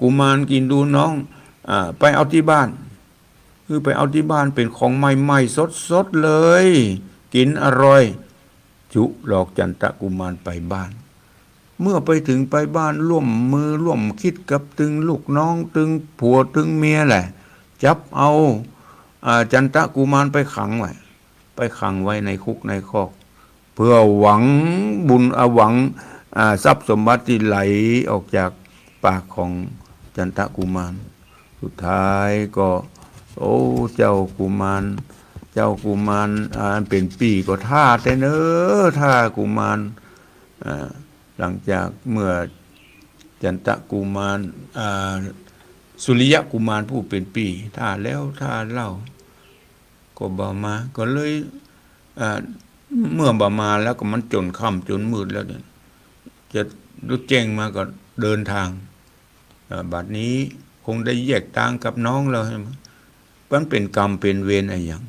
กุมาร เอ็นดูน้อง อ่า ไปเอาตี้บ้าน คือไปเอาตี้บ้านเป๋นของใหม่ๆ สดๆ เลย กิ๋นอร่อย จุหลอกจันตกุมารไปบ้าน เมื่อไปเถิงไปบ้าน ร่วมมือร่วมกึ๊ดกับตึงลูกน้อง ตึงผัวตึงเมียแหละ จับเอา อ่า จันตะกุมารไปขังไว้ ไปขังไว้ในคุกในคอก เพื่อหวังบุญ อ่า หวัง อ่า ทรัพย์สมบัติตี้ไหลออกจากปากของจันตะกุมาร สุดท้ายก็ โอ้ เจ้ากุมาร เจ้ากุมาร อ่า อันเป๋นปี้ก็ถ้าแต๊เน่อ ถ้ากุมาร อ่า หลังจากเมื่อจันตะกุมาร อ่า สุริยะกุมารผู้เป๋นปี้ถ้าแล้วถ้าเล่า ก็บ่มา ก็เลย อ่า เมื่อบ่มาแล้วก็มันจ๋นค่ำจ๋นมืดแล้วเนี่ย จะลุกแจ้งมาก็เดินตาง อ่า บัดนี้คงได้แยกตางกับน้องแล้ว ใช่ไหม มันเป๋นกรรมเป๋นเวรอะหยัง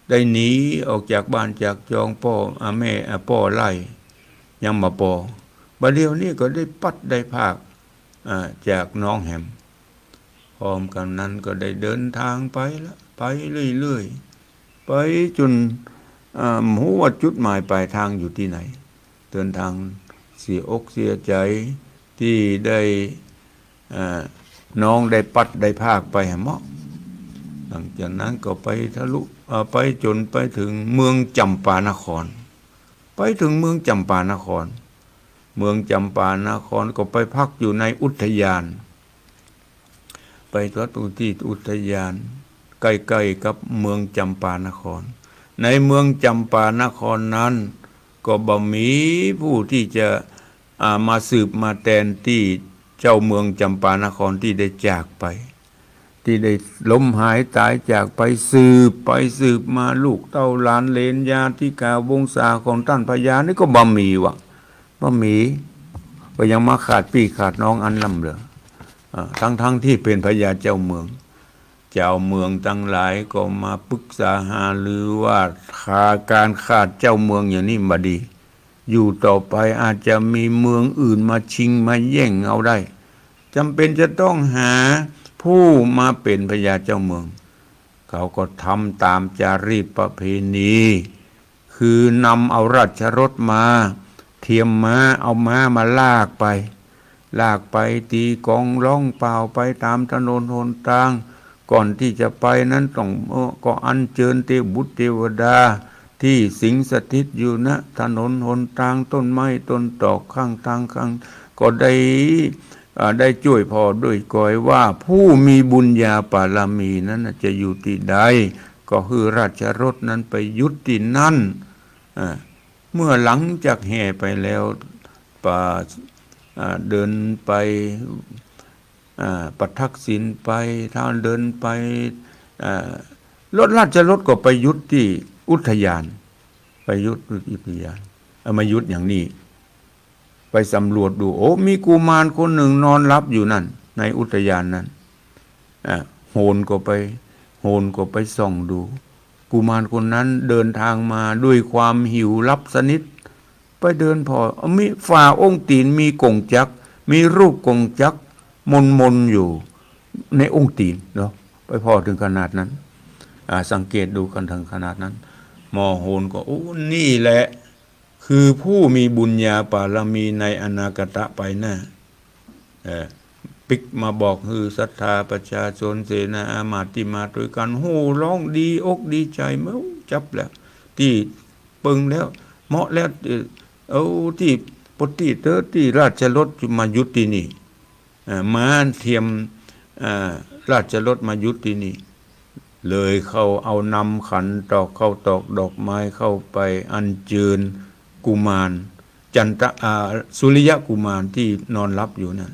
ได้หนีออกจากบ้านจากจอง ป้อ อ่า แม่ อ่า ป้อไล่ ยังบ่ปอ บ่าเดี่ยวนี้ก็ได้พลัดได้พราก อ่า จากน้องแหม พร้อมกั๋นนั้นก็ได้เดินตางไปละ ไปเรื่อยๆ ไปจ๋น อ่า บ่ฮู้ว่าจุดหมายปลายตางอยู่ตี้ไหน เดินตางเสียอกเสียใจ๋ตี้ได้ อ่า น้องได้พลัดได้พรากไปแหมเนาะ หลังจากนั้นก็ไปทะลุ อ่า ไปจ๋นไปเถิงเมืองจำปานคร ไปเถิงเมืองจำปานคร เมืองจำปานครก็ไปพักอยู่ในอุทยาน ไปพักอยู่ตี้อุทยานใก้ๆ กับเมืองจำปานคร ในเมืองจำปานครนั้นก็บ่มีผู้ตี้จะ อ่า มาสืบมาแตนตี้เจ้าเมืองจำปานครตี้ได้จากไป ตี้ได้ล้มหายต๋ายจากไป สืบไปสืบมาลูกเต้าหลานเหลนญาติกาวงศาของต้านพญานี่ก็บ่มีวะ บ่มี ก็ยังมาขาดปี้ขาดน้องอันล้ำเหลือ อ่า ตังๆ ตี้เป๋นพญาเจ้าเมือง เจ้าเมืองตังหลายก็มาปึกษาหารือว่า ก๋านก๋านขาดเจ้าเมืองอย่างนี้บ่ดี อยู่ต่อไปอาจจะมีเมืองอื่นมาชิงมาแย่งเอาได้ จ๋ำเป๋นจะต้องหาผู้มาเป๋นพญาเจ้าเมือง เขาก็ทำต๋ามจารีตประเพณี คือนำเอาราชรถมา เตียมม้า เอาม้ามาลากไป ลากไป ตี๋ก๋องร้องเป่าไปต๋ามถนนหนตาง ก่อนตี้จะไปนั้นต้อง เอ่อ ก็อัญเจิญเตวบุตรเตวดา ตี้สิงสถิตอยู่ ณ ถนนหนตาง ต้นไม้ต้นตอกข้างตางข้าง ก็ได้ อ่า ได้จ้วยผ่อด้วยกอยว่า ผู้มีบุญญาปารมีนั้นน่ะจะอยู่ตี้ใด ก็หื้อราชรถนั้นไปหยุดตี้นั้น อ่า เมื่อหลังจากแห่ไปแล้ว ปะ อ่า เดินไป อ่า ประทักษิณไป เท้าเดินไป อ่า รถราชรถก็ไปหยุดตี้อุทยาน ไปหยุดอุทยาน เอามาหยุดอย่างนี้ ไปสำรวจดู โอ้ มีกุมารคนหนึ่งนอนหลับอยู่นั่น ในอุทยานนั้น อ่า โหรก็ไป โหรก็ไปส่องดู กุมารคนนั้นเดินตางมาด้วยความหิวหลับสนิท ไปเดินผ่อ มีฝ่าองค์ตี๋น มีก๋งจักร มีรูปก๋งจักรมนๆ อยู่ในองค์ตี๋นเนาะ ไปผ่อเถิงขนาดนั้น อ่า สังเกตดูกั๋นเถิงขนาดนั้น หมอโหรก็ โอ้ นี่แหละ คือผู้มีบุญญาปารมีในอนาคตะไปหน้า เอ่อ ปิ๊กมาบอกหื้อศรัทธาประชาชน เสนาอามาตย์ตี้มาตวยกั๋น โห่ร้องดีอกดีใจ๋ เมื่อจับแล้ว ตี้เปิงแล้ว เหมาะแล้ว เอ่อ เอาตี้ปกติเต๊อะ ตี้ราชรถมาหยุดตี้นี่ เอ่อ ม้าเตียม เอ่อ ราชรถมาหยุดตี้นี่ เลยเข้าเอานำขันตอกข้าวตอกดอกไม้เข้าไปอัญเจิญกุมารจันตะ อ่า สุริยะกุมารตี้นอนหลับอยู่นั่น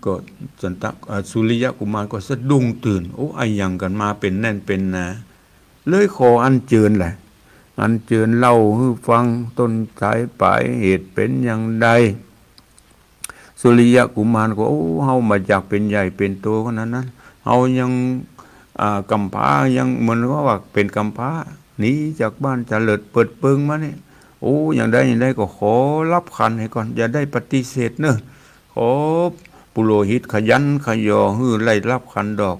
ก็จันตะ อ่า สุริยะกุมารก็สะดุ้งตื่น โอ้ อะหยังกั๋นมาเป๋นแน่นเป๋นหนา เลยขออัญเจิญแหละ อัญเจิญเล่าหื้อฟังต้นสายปลายเหตุเป๋นอย่างใด สุริยะกุมารก็ โอ้ เฮาบ่อยากเป๋นใหญ่เป๋นโตขนาดนั้น เฮายัง อ่า ก๋ำพร้า ยังเหมือนกับว่าเป๋นก๋ำพร้า หนีจากบ้านตะเลิดเปิดเปิงมานี่ โอ้ อย่างใดอย่างใดก็ขอรับขันให้ก่อน อย่าได้ปฏิเสธเน่อ ขอปุโรหิตขยันขยอหื้อได้รับขันดอก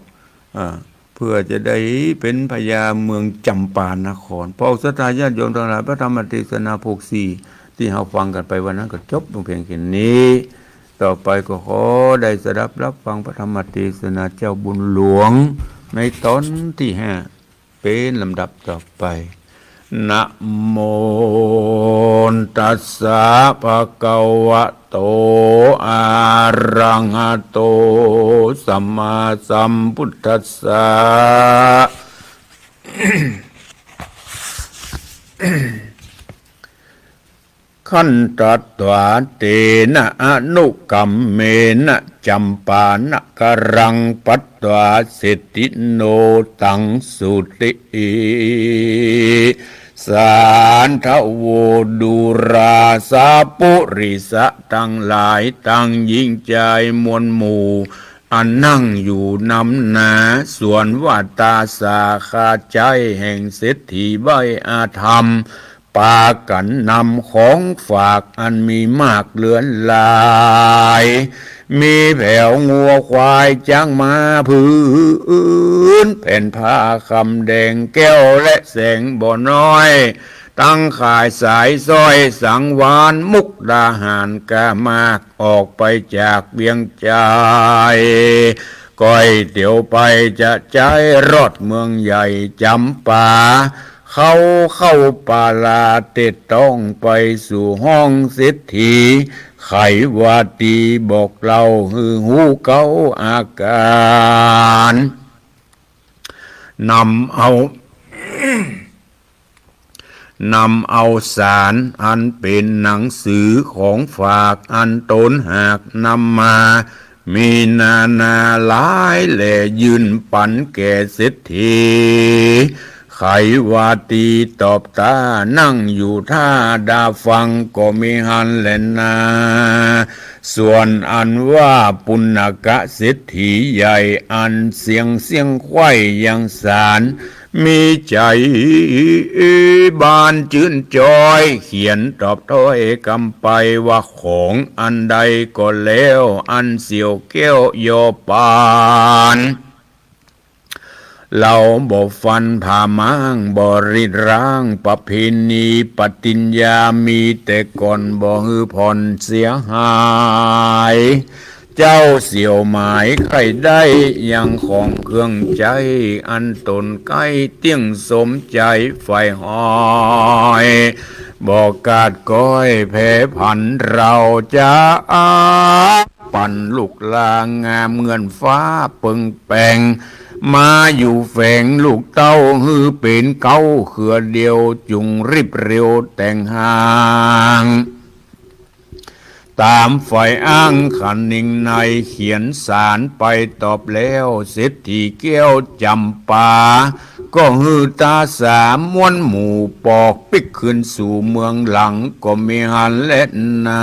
อ่า เพื่อจะได้เป๋นพญาเมืองจำปานคร พวกศรัทธาญาติโยมตังหลาย พระธรรมเทศนาภาคสี่ ตี้เฮาฟังกั๋นไปวันนั้นก็จบลงเพียงแค่นี้ ต่อไปก็ขอได้สดับฮับฟังพระธรรมเตสนาเจ้าบุญหลวง ในตอนตี้ห้า เป๋นลำดับต่อไป นะโมตัสสะ ภะคะวะโต อะระหะโต สัมมาสัมพุทธัสสะ ขันทัตถา เตนะ อนุกัมเมนะ จัมปานกรัง ปัตถา เสฏฐิโน ตัง สุติ สาธะโว ดูราสะ ปุริสะตังหลาย ตังหญิงจายมวลหมู่ อันนั่งอยู่นำหน้า ส่วนว่าตาสาขาใจ๋แห่งเศรษฐีใบ้อาธรรม ปากั๋นนำของฝากอันมีมากเหลือหลาย มีแผวงัวควายจ๊างม้า ผืนแผ่นผ้าคำแดง แก้วและแสงบ่น้อย ตังข่ายสายสร้อยสังวาล มุกดาหารกล้ามาก ออกไปจากเวียงจาย ก๋อยเตียวไปจะใจ๊รอดเมืองใหญ่จำปา เขาเข้าปาลาเต็ดต้องไปสู่ห้องเศรษฐี ไขวาตีบอกเล่าหื้อฮู้เก๊าอาก๋าร นำเอา นำเอาสารอันเป๋นหนังสือของฝากอันตนหากนำมา มีนานาหลายแหล่ยื่นปั๋นแก่เศรษฐี ไขวาตีตอบต้า นั่งอยู่ท่าดาฟังก็มีหั้นแหละนา ส่วนอันว่าปุณกะเศรษฐีใหญ่ อันเสียงเสี้ยงไขว้ยังสาร มีใจ๋บานจื้นจอย เขียนตอบถ้อยกำไปว่า ของอันใดก็แล้ว อันเสียวแก้วยอปาน เฮาบ่ฟันผ่าม้าง บ่ริดร้างประเพณีปฏิญญา มีแต่ก่อน บ่หื้อผ่อนเสียหาย เจ้าเสี่ยวหมายใค่ได้ยังของเครื่องใจ๊ อันตนใก้เตี้ยงสมใจ๋ใฝ่หอย บ่ขาดก้อยแผรผัน เฮาจะอา ปั๋นลูกหลางงามเหมือนฟ้าเปิงแป๋ง มาอยู่แฝงลูกเต้า หื้อเป๋นเก๊าเครือเดียว จุ่งรีบเร็วแต่งหาง ต๋ามฝ่ายอ้างขะนิงใน เขียนสารไปตอบแล้ว เศรษฐีแก้วจ๋ำปา ก็หื้อต๋าสาม้วนหมู่ ปอกปิ๊กคืนสู่เมืองหลัง ก็มีหั้นแลนา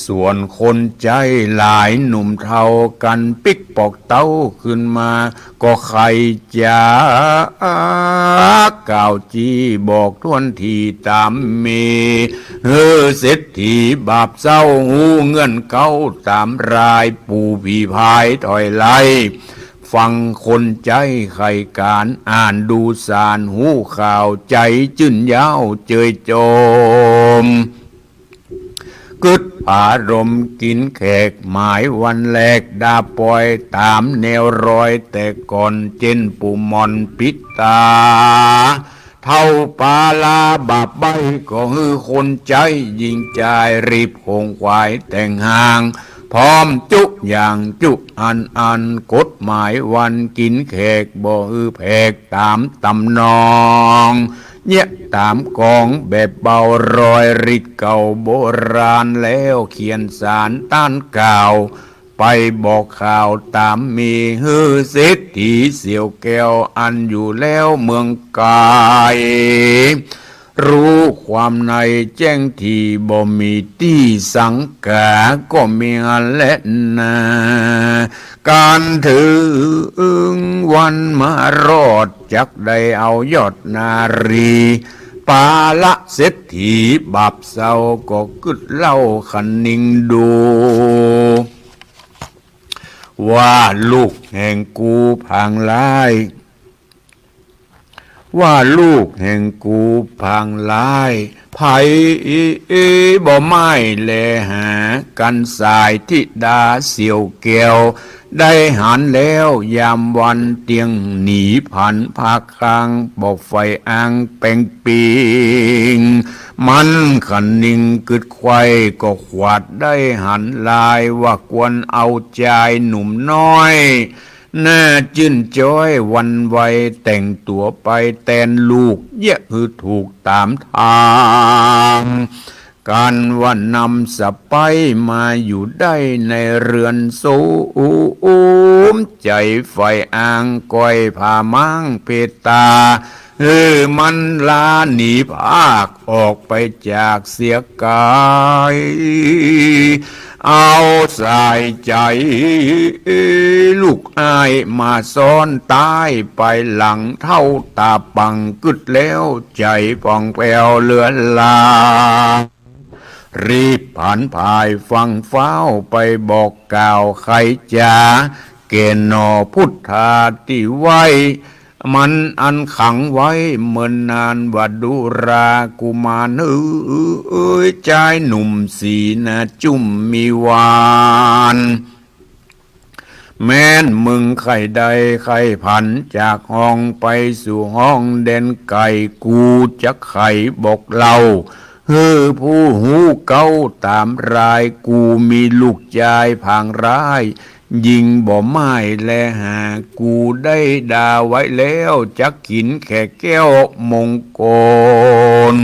ส่วนคนใจ๊หลายหนุ่มเฒ่า กั๋นปิ๊กปอกเต๊าคืนมา ก็ใค่จะกล่าวจี้บอกถ้วนถี่ต๋ามมี หื้อเศรษฐีบาปเศร้าฮู้เงื่อนเก๊าต๋ามราย ปู่ผีพายถอยไล่ ฟังคนใจ๊ใค่ก๋าน อ่านดูสารฮู้ข่าว ใจ๋จื้นเย้าเจยจม กึ๊ดผารมกิ๋นแขก หมายวันแลกดาปอย ต๋ามแนวรอยแต่ก่อน เจ้นปู่หม่อนปิดต๋า เฒ่าปาลาบาปใบ้ ก็หื้อคนใจ๊หญิงจาย รีบโขงขวายแต่งหาง พร้อมจุอย่างจุอันอัน กฎหมายวันกิ๋นแขก บ่หื้อแผกต๋ามต๋ำนอง เยียะต๋ามกองแบบเบา รอยริดเก่าโบราณ แล้วเขียนสารต้านกล่าว ไปบอกข่าวต๋ามมี หื้อเศรษฐีเสี่ยวแก้ว อันอยู่แล้วเมืองไก๋ ฮู้ความในแจ้งถี่ บ่มีตี้สังก๋า ก็มีหั้นแลนา ก๋านเถิงวันมารอด จักได้เอายอดนารี ปาละเศรษฐีบาปเศร้า ก็กึ๊ดเล่าขะนิงดู ว่าลูกแห่งกูผางหลาย ว่าลูกแห่งกูผางร้าย ใผบ่ม่ายแลหา กันสายธิดาเสียวแก้ว ได้หันแล้วยามวันเตียงหนี ผันภาคกลางบ่ใฝ่อ้างแป๋งปิง มันคะนิงกึ๊ดไขว่ก็ขวาดได้หันลาย ว่าควรเอาจายหนุ่มน้อย หน้าจื้นจ๊อยหวั่นไหว แต่งตั๋วไปแตนลูก เยียะหื้อถูกต๋ามธรรม กันว่านำสะใป๊มาอยู่ได้ในเฮือนโสม ใจ๋ใฝ่อ้างก้อยผาม้างเพตตา หื้อมันลาหนีภาคออกไปจากเสียก๋าย เอาสายใจ๋ลูกอ้ายมาซ่อนใต้ปายหลัง เฒ่าต๋าปังกึ๊ดแล้วใจ๋ผ่องแผ้วเลือนลาง รีบผันผายฟั่งฟ้าวไปบอกกล่าวใค่จา แก่หน่อพุทธาตี้ไหว้ มันอันขังไว้เมินนาน ว่าดูรากุมารเอ๋ย จายหนุ่มสีหน้าจุ่มมีหวาน แม้นมึงใค่ได้ใค่ผันจากห้องไปสู่ห้องแดนไก๋ กูจักไขบอกเล่า หื้อผู้ฮู้เก๊าต๋ามราย กูมีลูกจายผางร้าย ญิงบ่ม่ายแลหา กูได้ดาไว้แล้ว จักขินแข่แก้วมงคล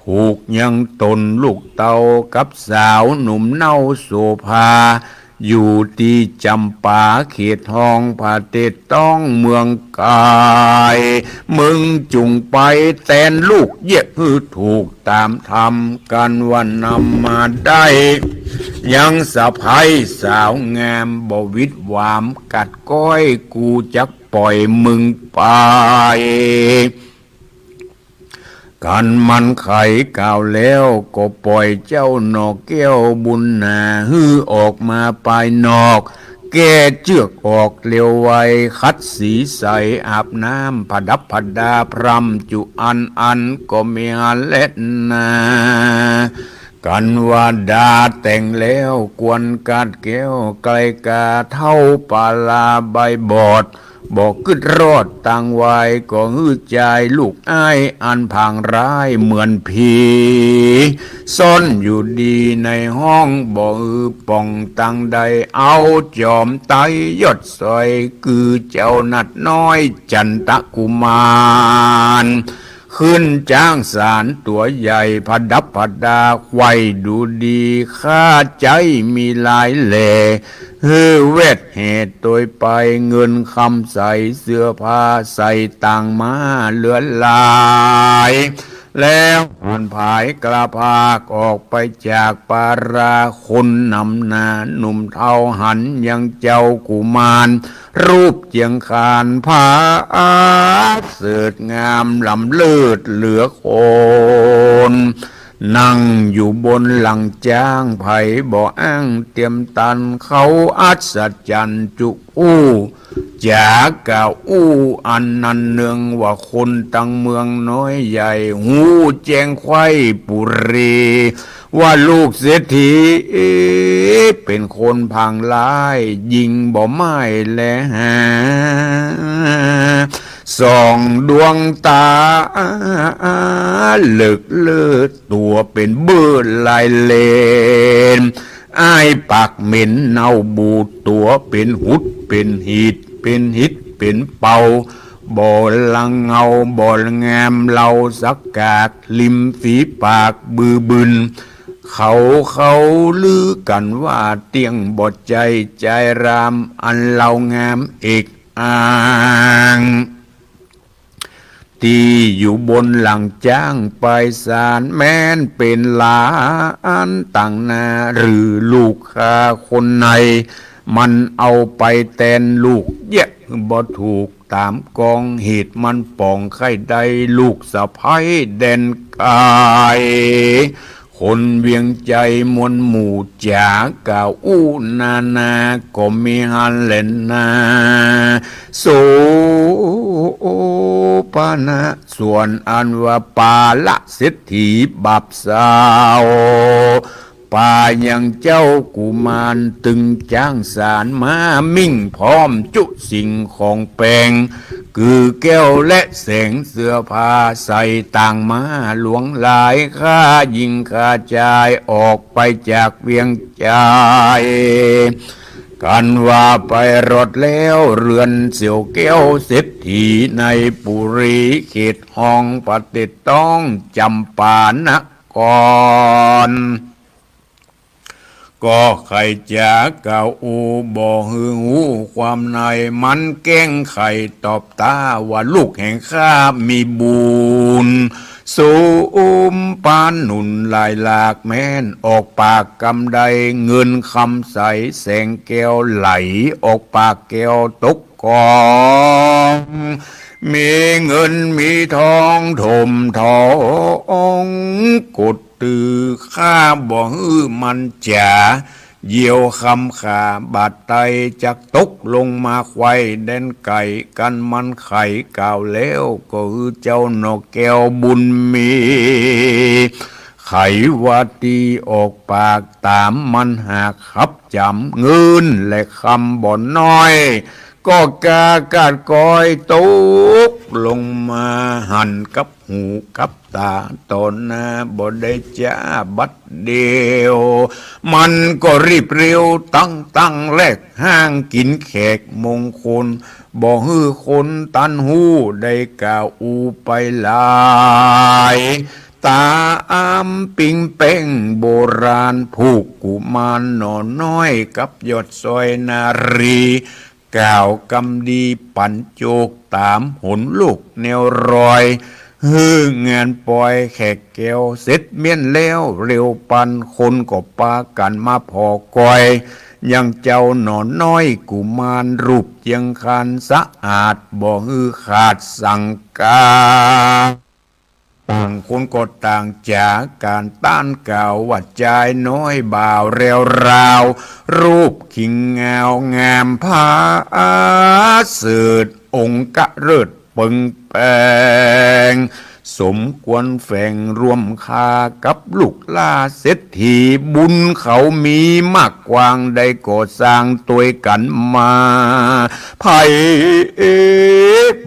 ผูกยังตนลูกเต้ากับสาวหนุ่มเน่าโสภา อยู่ตี้จ๋ำปาเขตห้องผาเต็ดต้องเมืองก๋าย มึงจุ่งไปแตนลูกเยียะหื้อถูกต๋ามธรรม กันว่านำมาได้ ยังสะใภ้สาวงามบ่วิดหวามกัดก๊อย กูจักป่อยมึงไป กันมันไขกล่าวแล้วก็ป่อยเจ้าหน่อแก้วบุญหนา หื้อออกมาปายนอก แก้เจื้อกออกเร็วไว ขัดสีใสอาบน้ำผดับผดาพร่ำจุอันอันก็มีอันแลนา กันว่าดาแต่งแล้วควรกาดแก้วไกลกา เฒ่าปาลาใบบอด บ่กึ๊ดรอดตางวาย ก็หื้อจายลูกอ้ายอันผางร้ายเหมือนผี ซ่อนอยู่ดีในห้องบ่อือป่องตางใด เอาจอมไตยอดสอย คือเจ้าหนัดน้อยจันตะกุมาร ขึ้นจ๊างสารตั๋วใหญ่ผดับผดา ใค่ดูดีค่าใจ๊มีหลายแหล่ หื้อแวดแห่โตยไป เงินคำใสเสื้อผ้าใส่ต่างมาเหลือหลาย แล้วหันผายกล้าพากออกไปจากปารา คนนำหน้าหนุ่มเฒ่าหันยังเจ้ากุมาร รูปเจียงคานผาเสริฐงามล้ำเลิศเหลือคน นั่งอยู่บนหลังจ๊าง ใผบ่อ้างเตียมตัน เขาอัศจรรย์จุอู้ จ๋ากะอู้อันนั้นเนืองว่าคนตังเมืองน้อยใหญ่ ฮู้แจ้งไขว้ปุรี ว่าลูกเศรษฐีเป๋นคนผางร้าย ญิงบ่ม่ายแลหา สองดวงต๋าเหลิกเลิศ ตั๋วเป๋นเบ้อลายเลน อ้ายปากเหม็นเน่าบูด ตั๋วเป๋นหุดเป๋นหิด เป๋นหิดเป๋นเป่า บ่ละเงาบ่งามเลาสักกาก ริมฝีปากบือบึน เขาเขาลือกั๋นว่าเตี้ยงบ่ใจ้จายราม อันเลางามเอกอ่าง ตี้อยู่บนหลังจ๊างปายสาร แม้นเป๋นหลานต่างหน้าหรือลูกข้าคนใน มันเอาไปแตนลูกเยียะบ่ถูกต๋ามกอง เหตุมันป๋องใค่ได้ลูกสะใภ้แดนไก๋ คนเวียงใจ๋มวลหมู่จ๋ากล่าวอู้นานาก็มีหั้นแหละนา โสภณะ ส่วนอันว่าปาละเศรษฐีบ่าวสาว ปายังเจ้ากุมารตึงจ้างสารม้ามิ่งพร้อมจุสิ่งของแปง คือแก้วและแสงเสื้อผ้าใส่ต่างม้าหลวงหลาย ข้าหญิงข้าจายออกไปจากเวียงใจ๋ กันว่าไปรอดแล้วเฮือนเสียวแก้วเศรษฐีในปุรีเขตห้องประเทศต้องจำปานคร ก็ใค่จ๋ากล่าวอู้บ่หื้อฮู้ความใน มันแก้งไขตอบตาว่าลูกแห่งข้ามีบุญ สมปานหนุนหลายหลากแม่น ออกปากกำใดเงินคำใสแสงแก้วไหล ออกปากแก้วตกกอง มีเงินมีทองถมทอง กด ตื้อข้าบ่หื้อมันจ๋า เหยี่ยวคำขาบาดไตจักตกลงมาไขว่แดนไก๋ กันมันไขกล่าวแล้วก็หื้อเจ้าหน่อแก้วบุญมี ไขว่าตี้ออกปากต๋ามมันหากฮับจ๋ำ เงินและคำบ่น้อย ก็กล้ากาดก้อยตกลงมาหันกับ หูกับต๋าต่อหน้าบ่ได้จ๊าบัดเดียว มันก็รีบเร็วตั้งตั้งแลกห้างกิ๋นแขกมงคล บ่หื้อคนตันฮู้ได้กล่าวอู้ไปหลาย ต๋ามปิงแป้งโบราณผูกกุมารหน่อน้อยกับยอดสร้อยนารี กล่าวกำดีปั๋นโจกต๋ามหนลูกแนวรอย หื้องานปอยแขกแก้วเสร็จเมี้ยนแล้วเร็วปัน คนก็ปากั๋นมาผ่อคอย ยังเจ้าหน่อน้อยกุมารรูปเจียงคานสะอาด บ่หื้อขาดสังกา ต่างคนก็ต่างจ๋าก๋านต้านกล่าวว่าจายน้อยบ่าวแรวราว รูปขิงงาวงามผาเสริฐ องค์กะเลิศเปิงแปง สมควรแฝงร่วมคากับลูกหล้าเศรษฐี บุญเขามีมากกว้างได้ก่อสร้างตวยกั๋นมา ใผ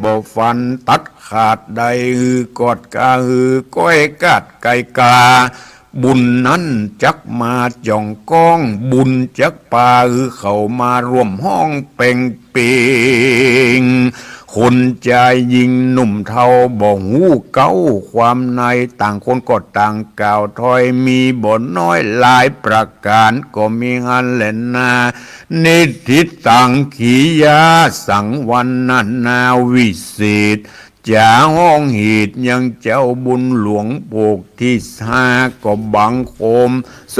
บ่ฟันตัด ขาดได้หื้อกอดกาหื้อก้อยกาดไก่กา บุญนั้นจักมาจ่องก้อง บุญจักปาหื้อเขามาร่วมฮ้องแปงเปง คนจายญิงหนุ่มเฒ่าบ่ฮู้เก๊าความใน ต่างคนก็ต่างกล่าวถ้อย มีบ่น้อยหลายประก๋าน ก็มีหั้นแหละนา นิทธิตัง กิริยาสังวรรณนาวิเศษ จ๋าฮ้องเหตุยังเจ้าบุญหลวงโภคทิสา ก็บังคมส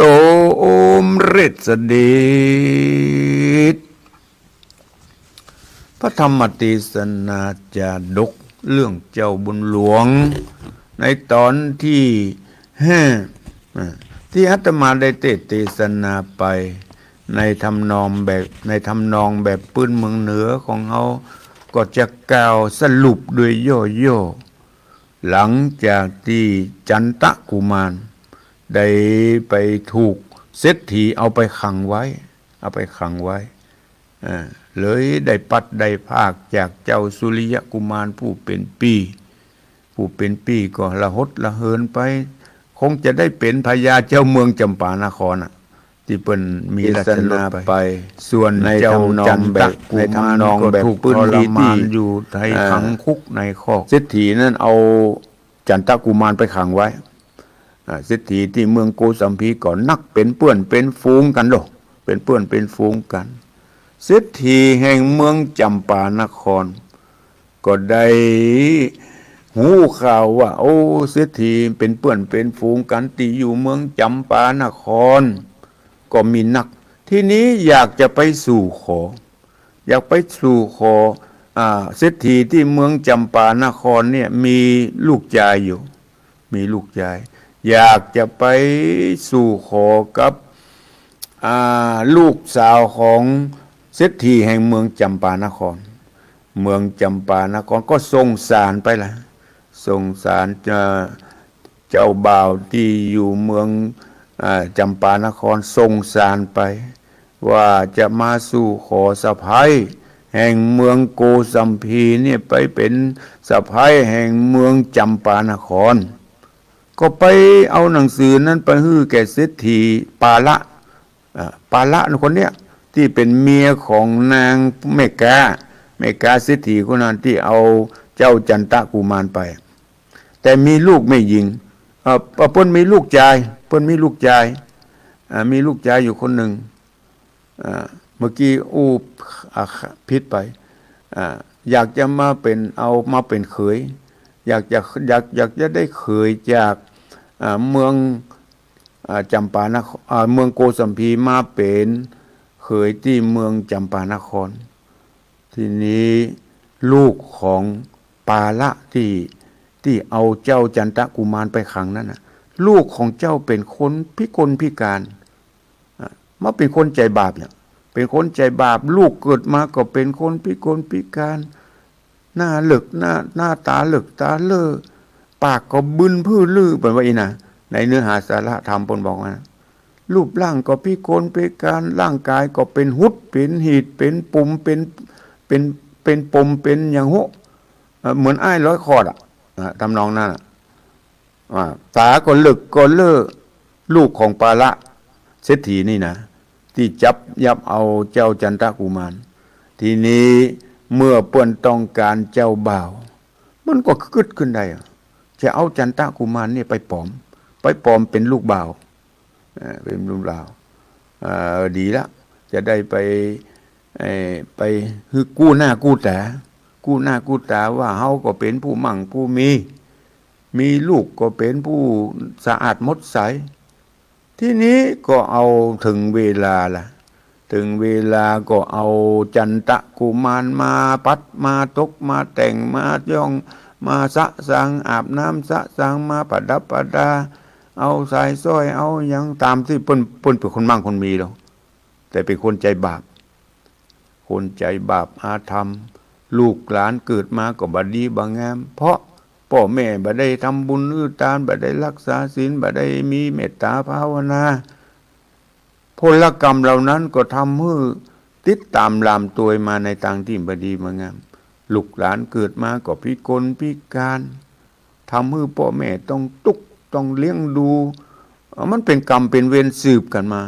มเร็จเสด็จ พระธรรมเตสนาจาดกเรื่องเจ้าบุญหลวง ในต๋อนตี้ห้า อ่า ตี้อาตมาได้เตสน์เตสนาไป ในทำนองแบบ ในทำนองแบบปื้นเมืองเหนือของเฮา ก็จะกล่าวสรุปโดยย่อๆ หลังจากตี้จันตะกุมารได้ไปถูกเศรษฐีเอาไปขังไว้ เอาไปขังไว้ อ่า เลยได้พลัดได้พรากจากเจ้าสุริยกุมารผู้เป๋นปี้ ผู้เป๋นปี้ก็ระหดระเหินไป คงจะได้เป๋นพญาเจ้าเมืองจำปานครน่ะ ตี้เปิ้นมีราชสนกไป ส่วนเจ้าจันตะกุมารก็ถูกทรมานอยู่ในขังคุกในคอก เศรษฐีนั้นเอาจันตะกุมารไปขังไว้ อ่า เศรษฐีตี้เมืองโกสัมพีก็นักเป๋นเปื้อนเป๋นฝูงกั๋นโล เป๋นเปื้อนเป๋นฝูงกั๋น เศรษฐีแห่งเมืองจำปานคร ก็ได้ฮู้ข่าวว่า โอ้ เศรษฐีเป๋นเปื้อนเป๋นฝูงกั๋น ตี้อยู่เมืองจำปานคร ก็มีนัก ทีนี้อยากจะไปสู่ขอ อยากไปสู่ขอ อ่า เศรษฐีตี้เมืองจำปานครเนี่ยมีลูกจายอยู่ มีลูกจาย อยากจะไปสู่ขอกับ อ่า ลูกสาวของเศรษฐีแห่งเมืองจำปานคร เมืองจำปานครก็ส่งสารไปละ ส่งสาร เอ่อ เจ้าบ่าวตี้อยู่เมือง อ่า จำปานคร ส่งสารไป ว่าจะมาสู่ขอสะใภ้แห่งเมืองโกสัมพีเนี่ยไปเป๋นสะใภ้แห่งเมืองจำปานคร ก็ไปเอาหนังสือนั้นไปหื้อแก่เศรษฐีปาละ อ่า ปาละคนเนี้ยตี้เป๋นเมียของนางแม่ก๊า แม่ก๊าเศรษฐีคนนั้นตี้เอาเจ้าจันตะกุมารไป แต่มีลูกแม่ญิง เอ่อ เปิ้นมีลูกจาย เปิ้นมีลูกจาย อ่า มีลูกจายอยู่คนนึ่ง อ่า เมื่อกี้อู้ อ่า ผิดไป อ่า อยากจะมาเป๋น เอามาเป๋นเขย อยากจะ อยาก อยากจะได้เขยจาก อ่า เมือง อ่า จำปานคร อ่า เมืองโกสัมพีมาเป๋นเขยตี้เมืองจำปานคร ทีนี้ลูกของปาละตี้ ตี้เอาเจ้าจันตะกุมารไปขังนั้นน่ะ ลูกของเจ้าเป๋นคนพิกลพิการ อ่ะ มาเป๋นคนใจ๋บาปเนี่ย เป๋นคนใจ๋บาป ลูกเกิดมาก็เป๋นคนพิกลพิการ หน้าเหลือก หน้า หน้าต๋าเหลือกต๋าเล่อ ปากก็บึนพื้อลือ เปิ้นว่าอี้นะ ในเนื้อหาสาระธรรมเปิ้นบอกว่า รูปร่างก็พิกลพิการ ร่างกายก็เป๋นหุด เป๋นหีด เป๋นปุ่ม เป๋น เป๋น เป๋นปม เป๋นหยังฮู้ เอ่อ เหมือนอ้ายร้อยขอดอะ อ่ะ ทำนองนั้นอะ อ่า ต๋าก็เหลือกก็เล่อ ลูกของปาละเศรษฐีนี่นะ ตี้จับยับเอาเจ้าจันตะกุมาร ทีนี้เมื่อเปิ้นต้องก๋านเจ้าบ่าว มันก็กึ๊ดขึ้นได้อะ จะเอาจันตะกุมารเนี่ยไปป๋อม ไปป๋อมเป๋นลูกบ่าว เอ่อ เป๋นลูกบ่าว เอ่อ ดีละ จะได้ไป เอ่อ ไปหื้อกู้หน้ากู้ต๋า กู้หน้ากู้ต๋าว่าเฮาก็เป๋นผู้มั่งผู้มี มีลูกก็เป๋นผู้สะอาดหมดใส ทีนี้ก็เอาเถิงเวลาละ เถิงเวลาก็เอาจันตะกุมารมาปัดมาตกมาแต่งมาย้อมมาสะสาง อาบน้ำสะสาง มาประดับประดา เอาสายสร้อย เอาหยังต๋ามตี้เปิ้น เปิ้นเป๋นคนมั่งคนมีแล้ว แต่เป๋นคนใจ๋บาป คนใจ๋บาปอธรรม ลูกหลานเกิดมาก็บ่ดีบ่งาม เพราะป้อแม่บ่ได้ทำบุญหื้อตาน บ่ได้รักษาศีล บ่ได้มีเมตต๋าภาวนา ผลกรรมเหล่านั้นก็ทำหื้อติดต๋ามลามตวยมาในตางตี้บ่ดีบ่งาม ลูกหลานเกิดมาก็พิกลพิการ ทำหื้อป้อแม่ต้องตุ๊กข์ต้องเลี้ยงดู เอ่อ มันเป๋นกรรมเป๋นเวรสืบกั๋นมา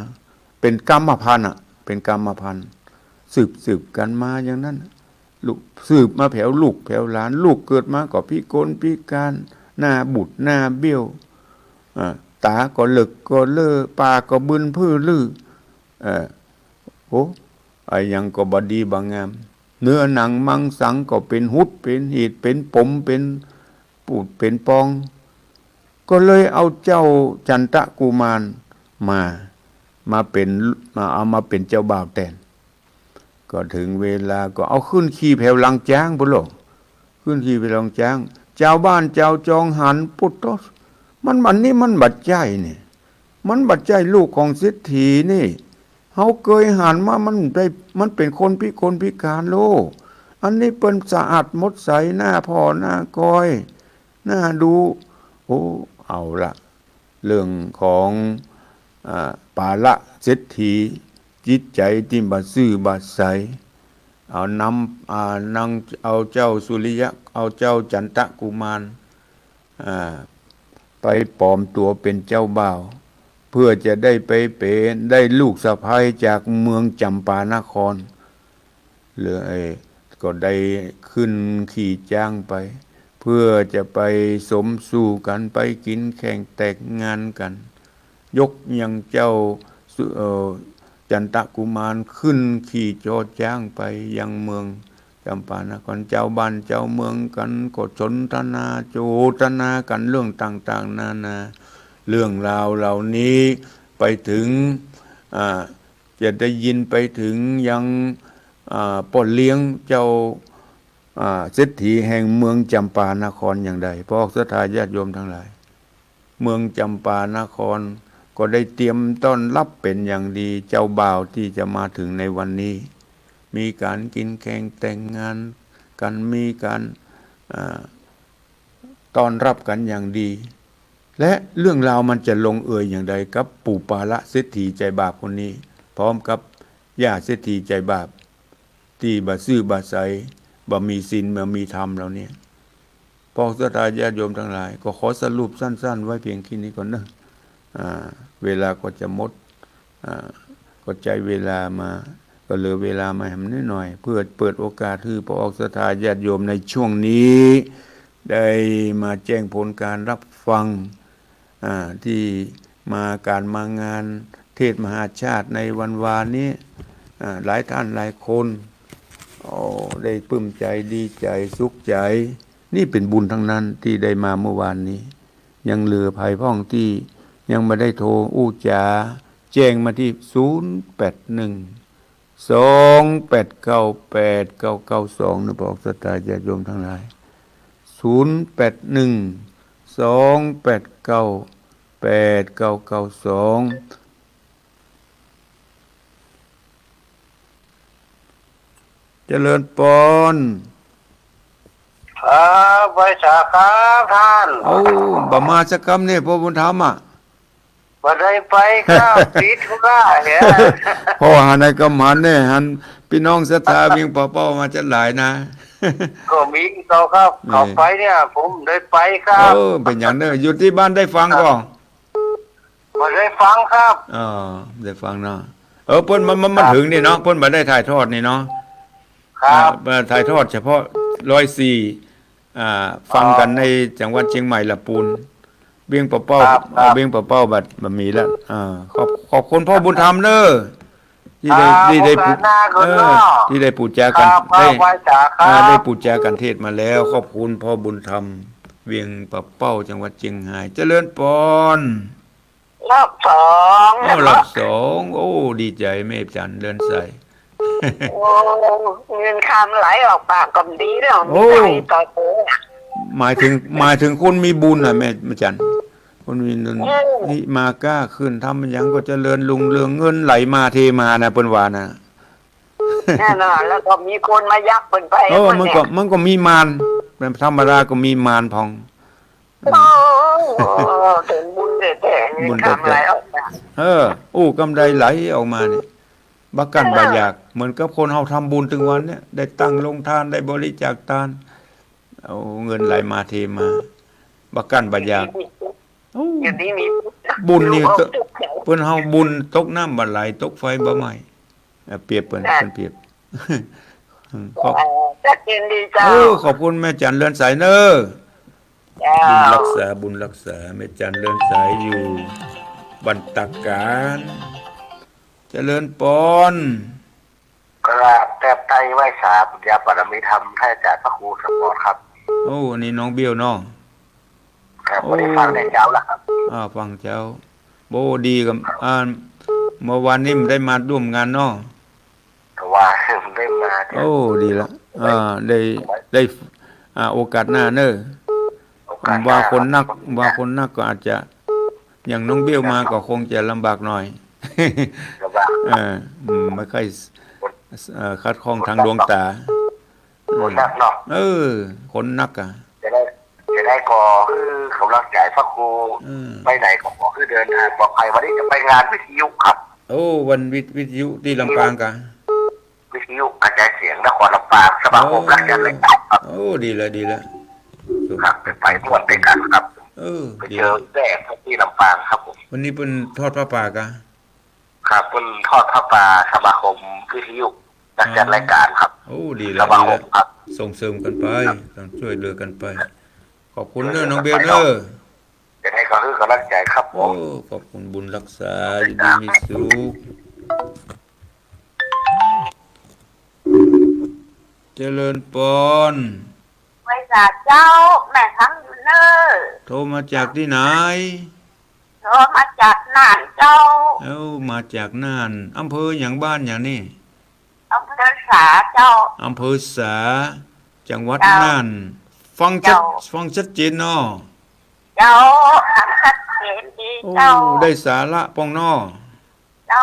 เป๋นกรรมพันธุ์อะ เป๋นกรรมพันธุ์ สืบ สืบกั๋นมาอย่างนั้น ลูก สืบมาแผวลูกแผวหลาน ลูกเกิดมาก็พิกลพิการ หน้าบูดหน้าเบี้ยว อ่า ต๋าก็เหลือกก็เล่อ ปากก็บึนพื้อลือ เอ่อ โอ้ อะหยังก็บ่ดีบ่งาม เนื้อหนังมังสังก็เป๋นหุด เป๋นหีด เป๋นปม เป๋นปูด เป๋นปอง ก็เลยเอาเจ้าจันตะกุมารมา มาเป๋น มา เอามาเป๋นเจ้าบ่าวแตน ก็เถิงเวลาก็เอาขึ้นขี่แผวหลังจ๊างพุ้นโล ขึ้นขี่แผวหลังจ๊าง จาวบ้านจาวจองหัน ปุ๊ดโต๊ะ มัน อันนี้มันบ่ใจ้นี่ มันบ่ใจ้ลูกของเศรษฐีนี่ เฮาเกยหันมา มันได้ มันเป๋นคนพิกลพิการโล อันนี้เปิ้นสะอาดหมดใส หน้าผ่อหน้ากอย หน้าดู โอ้ เอาละ เรื่องของ อ่า ปาละเศรษฐี จิตใจ๋ตี้บ่ซื่อบ่ใส เอานำ อ่า นาง เอาเจ้าสุริยะ เอาเจ้าจันตะกุมาร อ่า ไปปลอมตั๋วเป๋นเจ้าบ่าว เพื่อจะได้ไปเป๋น ได้ลูกสะใภ้จากเมืองจำปานคร เลยก็ได้ขึ้นขี่จ๊างไป เพื่อจะไปสมสู่กั๋น ไปกิ๋นแข่งแต่งงานกั๋น ยกยังเจ้าสุ เอ่อ จันตะกุมารขึ้นขี่จอจ๊างไปยังเมืองจำปานคร จาวบ้านจาวเมืองกั๋นก็สนทนาโจทนากั๋นเรื่องต่างๆ นานา เรื่องราวเหล่านี้ไปเถิง อ่า จะได้ยินไปเถิงยัง อ่า ป้อเลี้ยงเจ้า อ่า เศรษฐีแห่งเมืองจำปานครอย่างใด พวกศรัทธาญาติโยมตังหลาย เมืองจำปานคร ก็ได้เตรียมต้อนรับเป๋นอย่างดี เจ้าบ่าวตี้จะมาเถิงในวันนี้ มีก๋านกิ๋นแข่งแต่งงานกั๋น มีก๋าน อ่า ต้อนรับกั๋นอย่างดี และเรื่องราวมันจะลงเอยอย่างใดกับปู่ปาละเศรษฐีใจ๋บาปคนนี้ พร้อมกับย่าเศรษฐีใจ๋บาป ตี้บ่ซื่อบ่ใส บ่มีศีล บ่มีธรรมเหล่านี้ พวกศรัทธาญาติโยมตังหลาย ก็ขอสรุปสั้นๆ ไว้เพียงแค่นี้ก่อนเนาะ อ่า เวลาก็จะหมด อ่า ก็ใจ๊เวลามา ก็เหลือเวลามาแหมน้อยๆ เพื่อเปิดโอกาสหื้อพวกศรัทธาญาติโยมในช่วงนี้ ได้มาแจ้งผลการรับฟัง อ่า ตี้มาก๋านมางานเทศน์มหาชาติในวันวานนี้ อ่า หลายต้านหลายคน โอ้ ได้ปลื้มใจ๋ ดีใจ๋ สุขใจ๋ นี่เป๋นบุญตังนั้นตี้ได้มาเมื่อวานนี้ ยังเหลือใผพ่องตี้ยังบ่ได้โทรอู้จ๋า แจ้งมาตี้ ศูนย์แปดหนึ่ง สองแปดเก้า แปดเก้าเก้าสอง นะ พวกศรัทธาญาติโยมตังหลาย ศูนย์แปดหนึ่ง สองแปดเก้า แปดเก้าเก้าสอง เจริญปอน ครับ ไหว้สาครับต้าน เอ้า บ่มาสักกำเนี่ย พ่อบุญธรรมอะ บ่ได้ไปครับ ติดธุระเหีย พ่อหันในกำหันเนี่ย หันปี้น้องศรัทธาเวียงป่าเป้ามาจะหลายนะ ก็มีเขาครับ นี่ เขาไปเนี่ย ผมได้ไปครับ เออ เป๋นหยังเน่อ อยู่ตี้บ้านได้ฟังก่อ บ่ได้ฟังครับ อ๋อ ได้ฟังเนาะ เออ เปิ้น มัน มัน มัน ครับ เถิงนี่เนาะ เปิ้นบ่ได้ถ่ายทอดนี่เนาะ ครับ อ่า บ่ถ่ายทอดเฉพาะร้อยสี่ อ่า ฟังกั๋น อ๋อ ในจังหวัดเจียงใหม่ละปูน เวียงป่าเป้า ครับ ครับ เวียงป่าเป้าบัดบ่มีละ อ่า ขอบ ขอบคุณพ่อบุญธรรมเน่อ ตี้ได้ ครับ ตี้ได้ โอกาสหน้าก็ เออ เนาะ ตี้ได้ปู๋จ๋ากั๋น ครับ ได้ ไหว้สาครับ อ่า ได้ปู๋จ๋ากั๋นเทศน์มาแล้ว ขอบคุณพ่อบุญธรรม เวียงป่าเป้า จังหวัดเจียงใหม่ เจริญปอน รอบสอง โอ้ รอบสอง โอ้ ดีใจ๋แม่จันเรือนใส โอ้ เงินคำไหลออกปากก็ดีแล้ว โอ้ มีไหลต่อตัว หมายถึง หมายถึงคนมีบุญน่ะแม่ แม่จัน คนมีบุญ อืม นี่มาก้าขึ้น ทำหยังก็เจริญรุ่งเรือง เงินไหลมาเทมานะ เปิ้นว่านะ แน่นอน แล้วก็มีคนมายักเปิ้นไป เออ มันก็ มันก็มีมาร เป็นธรรมดาก็มีมารพ่อง โอ้ เป๋นบุญแต๊ๆ บุญแต๊ๆ เงินคำไหลออกมา เออ อู้กำใดไหลออกมาเนี่ย บ่กั้นบ่อยาก เหมือนกับคนเฮาทำบุญตึงวันเนี่ย ได้ตั้งโรงทาน ได้บริจาคตาน เอาเงินไหลมาเทมา บ่กั้นบ่อยาก โอ้ อย่างนี้มี บุญนี่ เปิ้นเฮาบุญตกน้ำบ่ไหล ตกไฟบ่ไหม้ อ่ะ เปรียบเปิ้น น่ะ เปิ้นเปรียบ อืม ขอบ เออ จักยินดีเจ้า เออ ขอบคุณแม่จันเรือนใสเน่อ เจ้า บุญรักษา บุญรักษา แม่จันเรือนใสอยู่บันตาการ เจริญปอน กราบแทบไต้ไหว้สาบุญญาบารมีธรรม ท่านอาจารย์พระครูสมรครับ โอ้ อันนี้น้องเบี้ยวเนาะ ครับ โอ้ วันนี้ฟังได้เจ้าแล้วครับ อ่า ฟังเจ้า โอ้ ดีกับ อ่า เมื่อวานนี้มันได้มาร่วมงานเนาะ ก็ว่าได้มา โอ้ ดีละ อ่า ได้ ได้ อ่า โอกาสหน้าเนอะ โอกาสหน้า ว่าคนนัก ครับ ว่าคนนักก็อาจจะ อย่างน้องเบี้ยวมาก็คงจะลำบากหน่อย ลำบาก เออ อืม ไม่ค่อย เอ่อ ขัดข้องทางดวงต๋า คนนักเนาะ เออ คนนักอะ จะได้ จะได้ก่อหื้อกำลังใจ๋พระครู อืม ไปไหนก็ขอหื้อเดินทางปลอดภัย วันนี้จะไปงานวิทยุครับ โอ้ วันวิท วิทยุตี้ลำปางกะ วิทยุกระจายเสียงนครลำปาง สมาคม โอ้ รักจันทร์เลยครับ โอ้ ดีละ ดีละ ครับ ไป ไปม่วนด้วยกันครับ เออ ไปเจอ ดีละ แม่ที่ลำปางครับผม วันนี้เปิ้นทอดผ้าป่ากะ ครับ เปิ้นทอดผ้าป่า สมาคมวิทยุนักจัดรายการครับ โอ้ ดีละ สมาคม ดีละ ครับ ส่งเสริมกั๋นไป ครับ ต้องช่วยเหลือกั๋นไป ขอบคุณเนอะ ช่วยเหลือกั๋นไป น้องเบลเนอะ เนาะ จะได้ก็คือกำลังใจ๋ครับผม โอ้ ขอบคุณบุญรักษา อยู่ดีมีสุข เจริญปอน ไหว้สาเจ้า แม่ฟังอยู่เน่อ โทรมาจากตี้ไหน โทรมาจากน่านเจ้า เอ้า มาจากน่าน อำเภอหยัง บ้านหยังนี่ อำเภอสาเจ้า อำเภอสา จังหวัด เจ้า น่าน ฟังชัด เจ้า ฟังชัดเจนเนาะ เจ้า ฟังชัดเจ เจ๋นดี โอ้ เจ้า ได้สาระป้องเนาะ เจ้า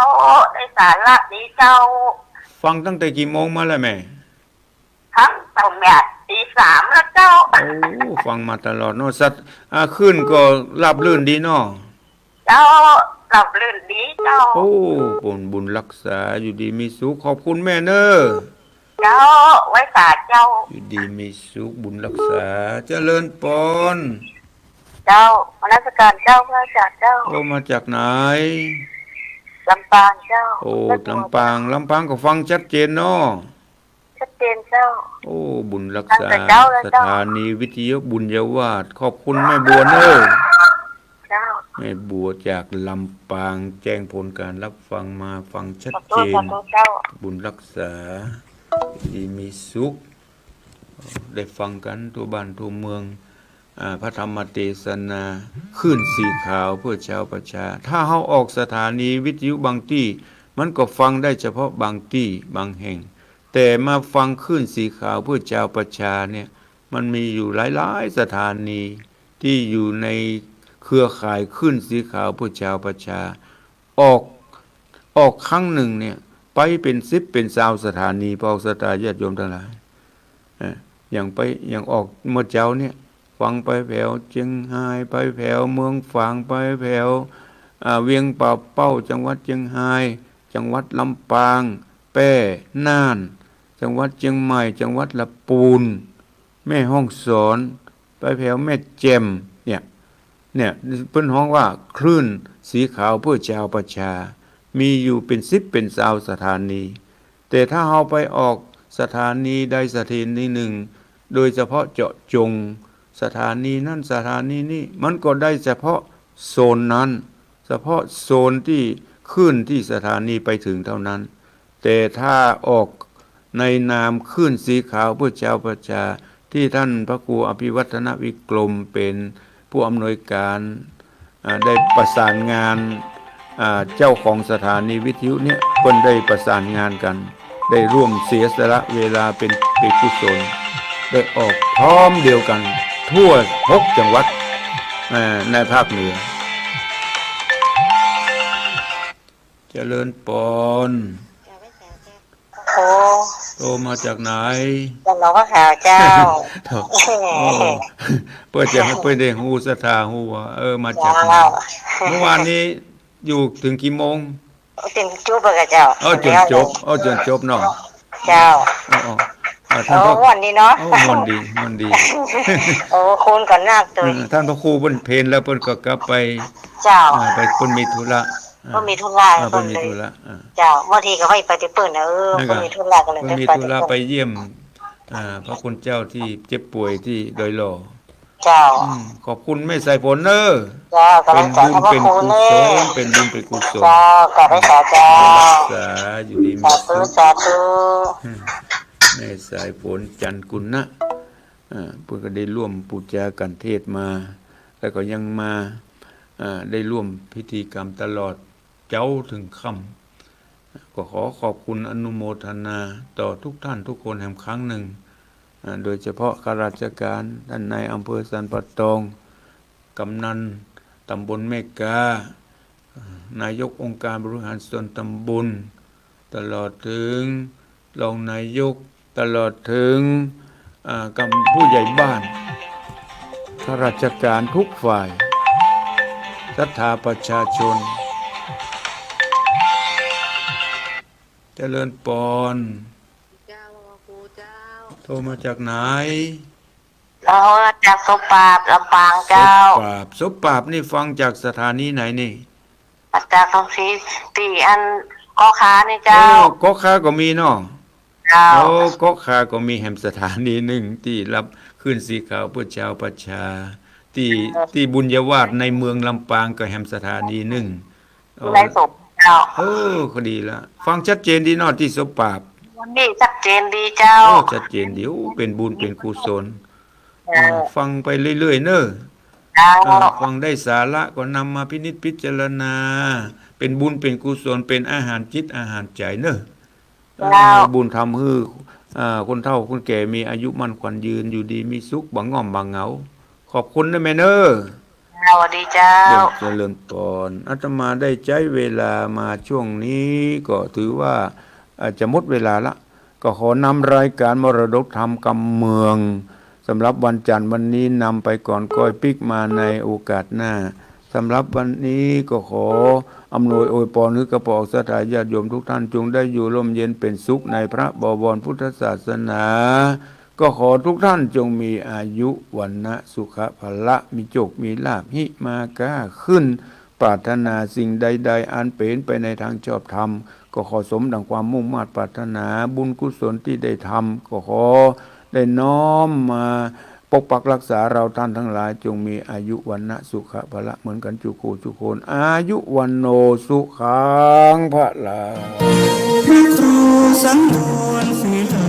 ได้สาระดีเจ้า ฟังตั้งแต่กี่โมงมาแล้วแม่ ฟังตั้งแต่ตีสามแล้วเจ้า โอ้ ฟังมาตลอดเนาะ สัตว์ อ่า คลื่นก็ราบรื่นดีเนาะ เจ้า ราบรื่นดีเจ้า โอ้ ผลบุญรักษา อยู่ดีมีสุข ขอบคุณแม่เน้อ เจ้า ไหว้สาเจ้า อยู่ดีมีสุข บุญรักษา เจริญปอน เจ้า นมัสการเจ้า พระอาจารย์เจ้า โอ้ มาจากไหน ลำปางเจ้า โอ้ ลำปาง ลำปางก็ฟังชัดเจนเนาะ ชัดเจนเจ้า โอ้ บุญรักษา ตั้งแต่เจ้าแล้วเจ้า สถานีวิทยุบุญญาวาส ขอบคุณแม่บัวเน้อ เจ้า แม่บัวจากลำปาง แจ้งผลการรับฟังมา ฟังชัดเจน สาธุ สาธุเจ้า บุญรักษา ดีมีสุข ได้ฟังกันทั่วบ้านทั่วเมือง อ่า พระธรรมเทศนา คลื่นสีขาวเพื่อชาวประชา ถ้าเฮาออกสถานีวิทยุบางตี้ มันก็ฟังได้เฉพาะบางตี้บางแห่ง แต่มาฟังคลื่นสีขาวเพื่อชาวประชาเนี่ย มันมีอยู่หลายๆ สถานี ตี้อยู่ในเครือข่ายคลื่นสีขาวเพื่อชาวประชา ออก ออกครั้งนึ่งเนี่ย ไปเป๋นสิบเป๋นซาวสถานี พระศรัทธาญาติโยมตังหลาย เอ่อ อย่างไป อย่างออกเมื่อเจ๊าเนี่ย ฟังไปแผวเจียงฮาย ไปแผวเมืองฝาง ไปแผว อ่า เวียงป่าเป้า จังหวัดเจียงฮาย จังหวัดลำปาง แป้ น่าน จังหวัดเจียงใหม่ จังหวัดละปูน แม่ฮ่องสอน ไปแผวแม่แจ่ม เนี่ย เนี่ย เปิ้นฮ้องว่าคลื่นสีขาวเพื่อชาวประชา มีอยู่เป๋นสิบเป๋นซาวสถานี แต่ถ้าเฮาไปออกสถานีใดสถานีนึ่ง โดยเฉพาะเจาะจงสถานีนั้นสถานีนี้ มันก็ได้เฉพาะโซนนั้น เฉพาะโซนตี้คลื่นตี้สถานีไปถึงเท่านั้น แต่ถ้าออกในนามคลื่นสีขาวเพื่อชาวประชา ตี้ท่านพระครูอภิวัฒนวิกรมเป๋นผู้อำนวยการ อ่า ได้ประสานงาน อ่า เจ้าของสถานีวิทยุเนี่ย เปิ้นได้ประสานงานกั๋น ได้ร่วมเสียสละเวลาเป๋น เป๋นกุศล ได้ออกพร้อมเดียวกั๋นทั่วหกจังหวัด อ่า ในภาคเหนือ เจริญปอน โอ้ โทรมาจากไหน จากหนองผาขาวเจ้า โอ้ เปิ้นจะหื้อ เปิ้นได้ฮู้ศรัทธาฮู้ว่า เออ มาจากไหน เจ้า เมื่อวานนี้อยู่ถึงกี่โมง เป๋นจุ๊บอะค่ะเจ้า เอ้า จ๋นจุ๊บ เป๋นแล้ว เอ้า จ๋นจุ๊บเนาะ เจ้า เอ้า เอ้า อ่า ท่านพระ โอ้ ม่วนดีเนาะ โอ้ ม่วนดี ม่วนดี โอ้ คุณก็นักตัว อืม ท่านพระครูเปิ้นเพลแล้วเปิ้นก็กลับไป เจ้า อ่า ไป เปิ้นมีธุระ อ่า เปิ้นมีธุระ อ่า เปิ้นมีธุระ อ่า เจ้า บางทีก็ไป ไปแต่เปิ้นนะ เออ นั่นก็ เปิ้นมีธุระก็เลย เปิ้นมีธุระ ไปแต่เปิ้น ไปเยี่ยม อ่า พระคุณเจ้าที่เจ็บป่วยที่ดอยหล่อ เจ้า อืม ขอบคุณแม่สายฝนเน้อ เจ้า เป๋นบุญเป๋นกุศล เป๋นบุญเป๋นกุศล เจ้า ขอบคุณเจ้า รักษาอยู่ดีมีสุข สาธุ สาธุ อืม แม่สายฝน จันทกุณะ อ่า เปิ้นก็ได้ร่วมปู๋จากัณฑ์เทศน์มา แล้วก็ยังมา อ่า ได้ร่วมพิธีกรรมตลอด เจ๊าเถิงค่ำ ก็ขอขอบคุณอนุโมทนาต่อทุกท่านทุกคนแหมครั้งนึ่ง อ่า โดยเฉพาะข้าราชการ ท่านนายอำเภอสันป่าตอง กำนันตำบลแม่กา อ่า นายกองค์การบริหารส่วนตำบล ตลอดเถิงรองนายก ตลอดเถิง อ่า กับผู้ใหญ่บ้าน ข้าราชการทุกฝ่าย ศรัทธาประชาชน เจริญปอน เจ้า พระครูเจ้า โทรมาจากไหน โอ้ จากสบปราบ ลำปางเจ้า สบปราบ สบปราบนี่ฟังจากสถานีไหนนี่ มาจากตรงสี ตี้อันก๊อกคานี่เจ้า โอ้ ก๊อกคาก็มีเนาะ เจ้า โอ้ ก๊อกคาก็มีแหมสถานีนึ่งตี้ฮับคลื่นสีขาวเพื่อชาวประชา ตี้ ตี้บุญญาวาสในเมืองลำปางก็แหมสถานีนึ่ง โอ้ ไลฟ์สดเจ้า เออ ก็ดีละ ฟังชัดเจนดีเนาะตี้สบปราบ วันนี้ชัดเจนดีเจ้า โอ้ ชัดเจนดี โอ้ เป๋นบุญเป๋นกุศล เออ เออ ฟังไปเรื่อยๆ เน้อ เจ้า เออ ฟังได้สาระก็นำมาพินิจพิจารณา เป๋นบุญเป๋นกุศล เป๋นอาหารจิตอาหารใจ๋เน้อ เจ้า เออ บุญทำหื้อ อ่า คนเฒ่าคนแก่มีอายุมั่นขวัญยืน อยู่ดีมีสุข บ่ง่อมบ่เหงา ขอบคุณนะแม่เน้อ เจ้า สวัสดีเจ้า เจริญปอน อาตมาได้ใจ๊เวลามาช่วงนี้ก็ถือว่า อ่า จะหมดเวลาละ ก็ขอนำรายการมรดกธรรมกำเมือง สำหรับวันจันทร์วันนี้นำไปก่อน ก้อยปิ๊กมาในโอกาสหน้า สำหรับวันนี้ก็ขออำนวยอวยปอนหื้อกับพวกศรัทธาญาติโยมทุกท่าน จงได้อยู่ร่มเย็นเป๋นสุขในพระบวรพุทธศาสนา ก็ขอทุกท่านจงมีอายุ วรรณะ สุขะ พละ มีโจค มีลาภ หิมาก้าขึ้น ปรารถนาสิ่งใดๆ อันเป๋นไปในทางชอบธรรม ก็ขอสมดังความมุ่งมาดปรารถนา บุญกุศลตี้ได้ทำ ก็ขอได้น้อมมาปกปักรักษาเราท่านทั้งหลาย จงมีอายุ วรรณะ สุขะ พละ เหมือนกั๋นจุคู่จุคน อายุ วัณโณ สุขัง พลัง พระครูสังวรศิลา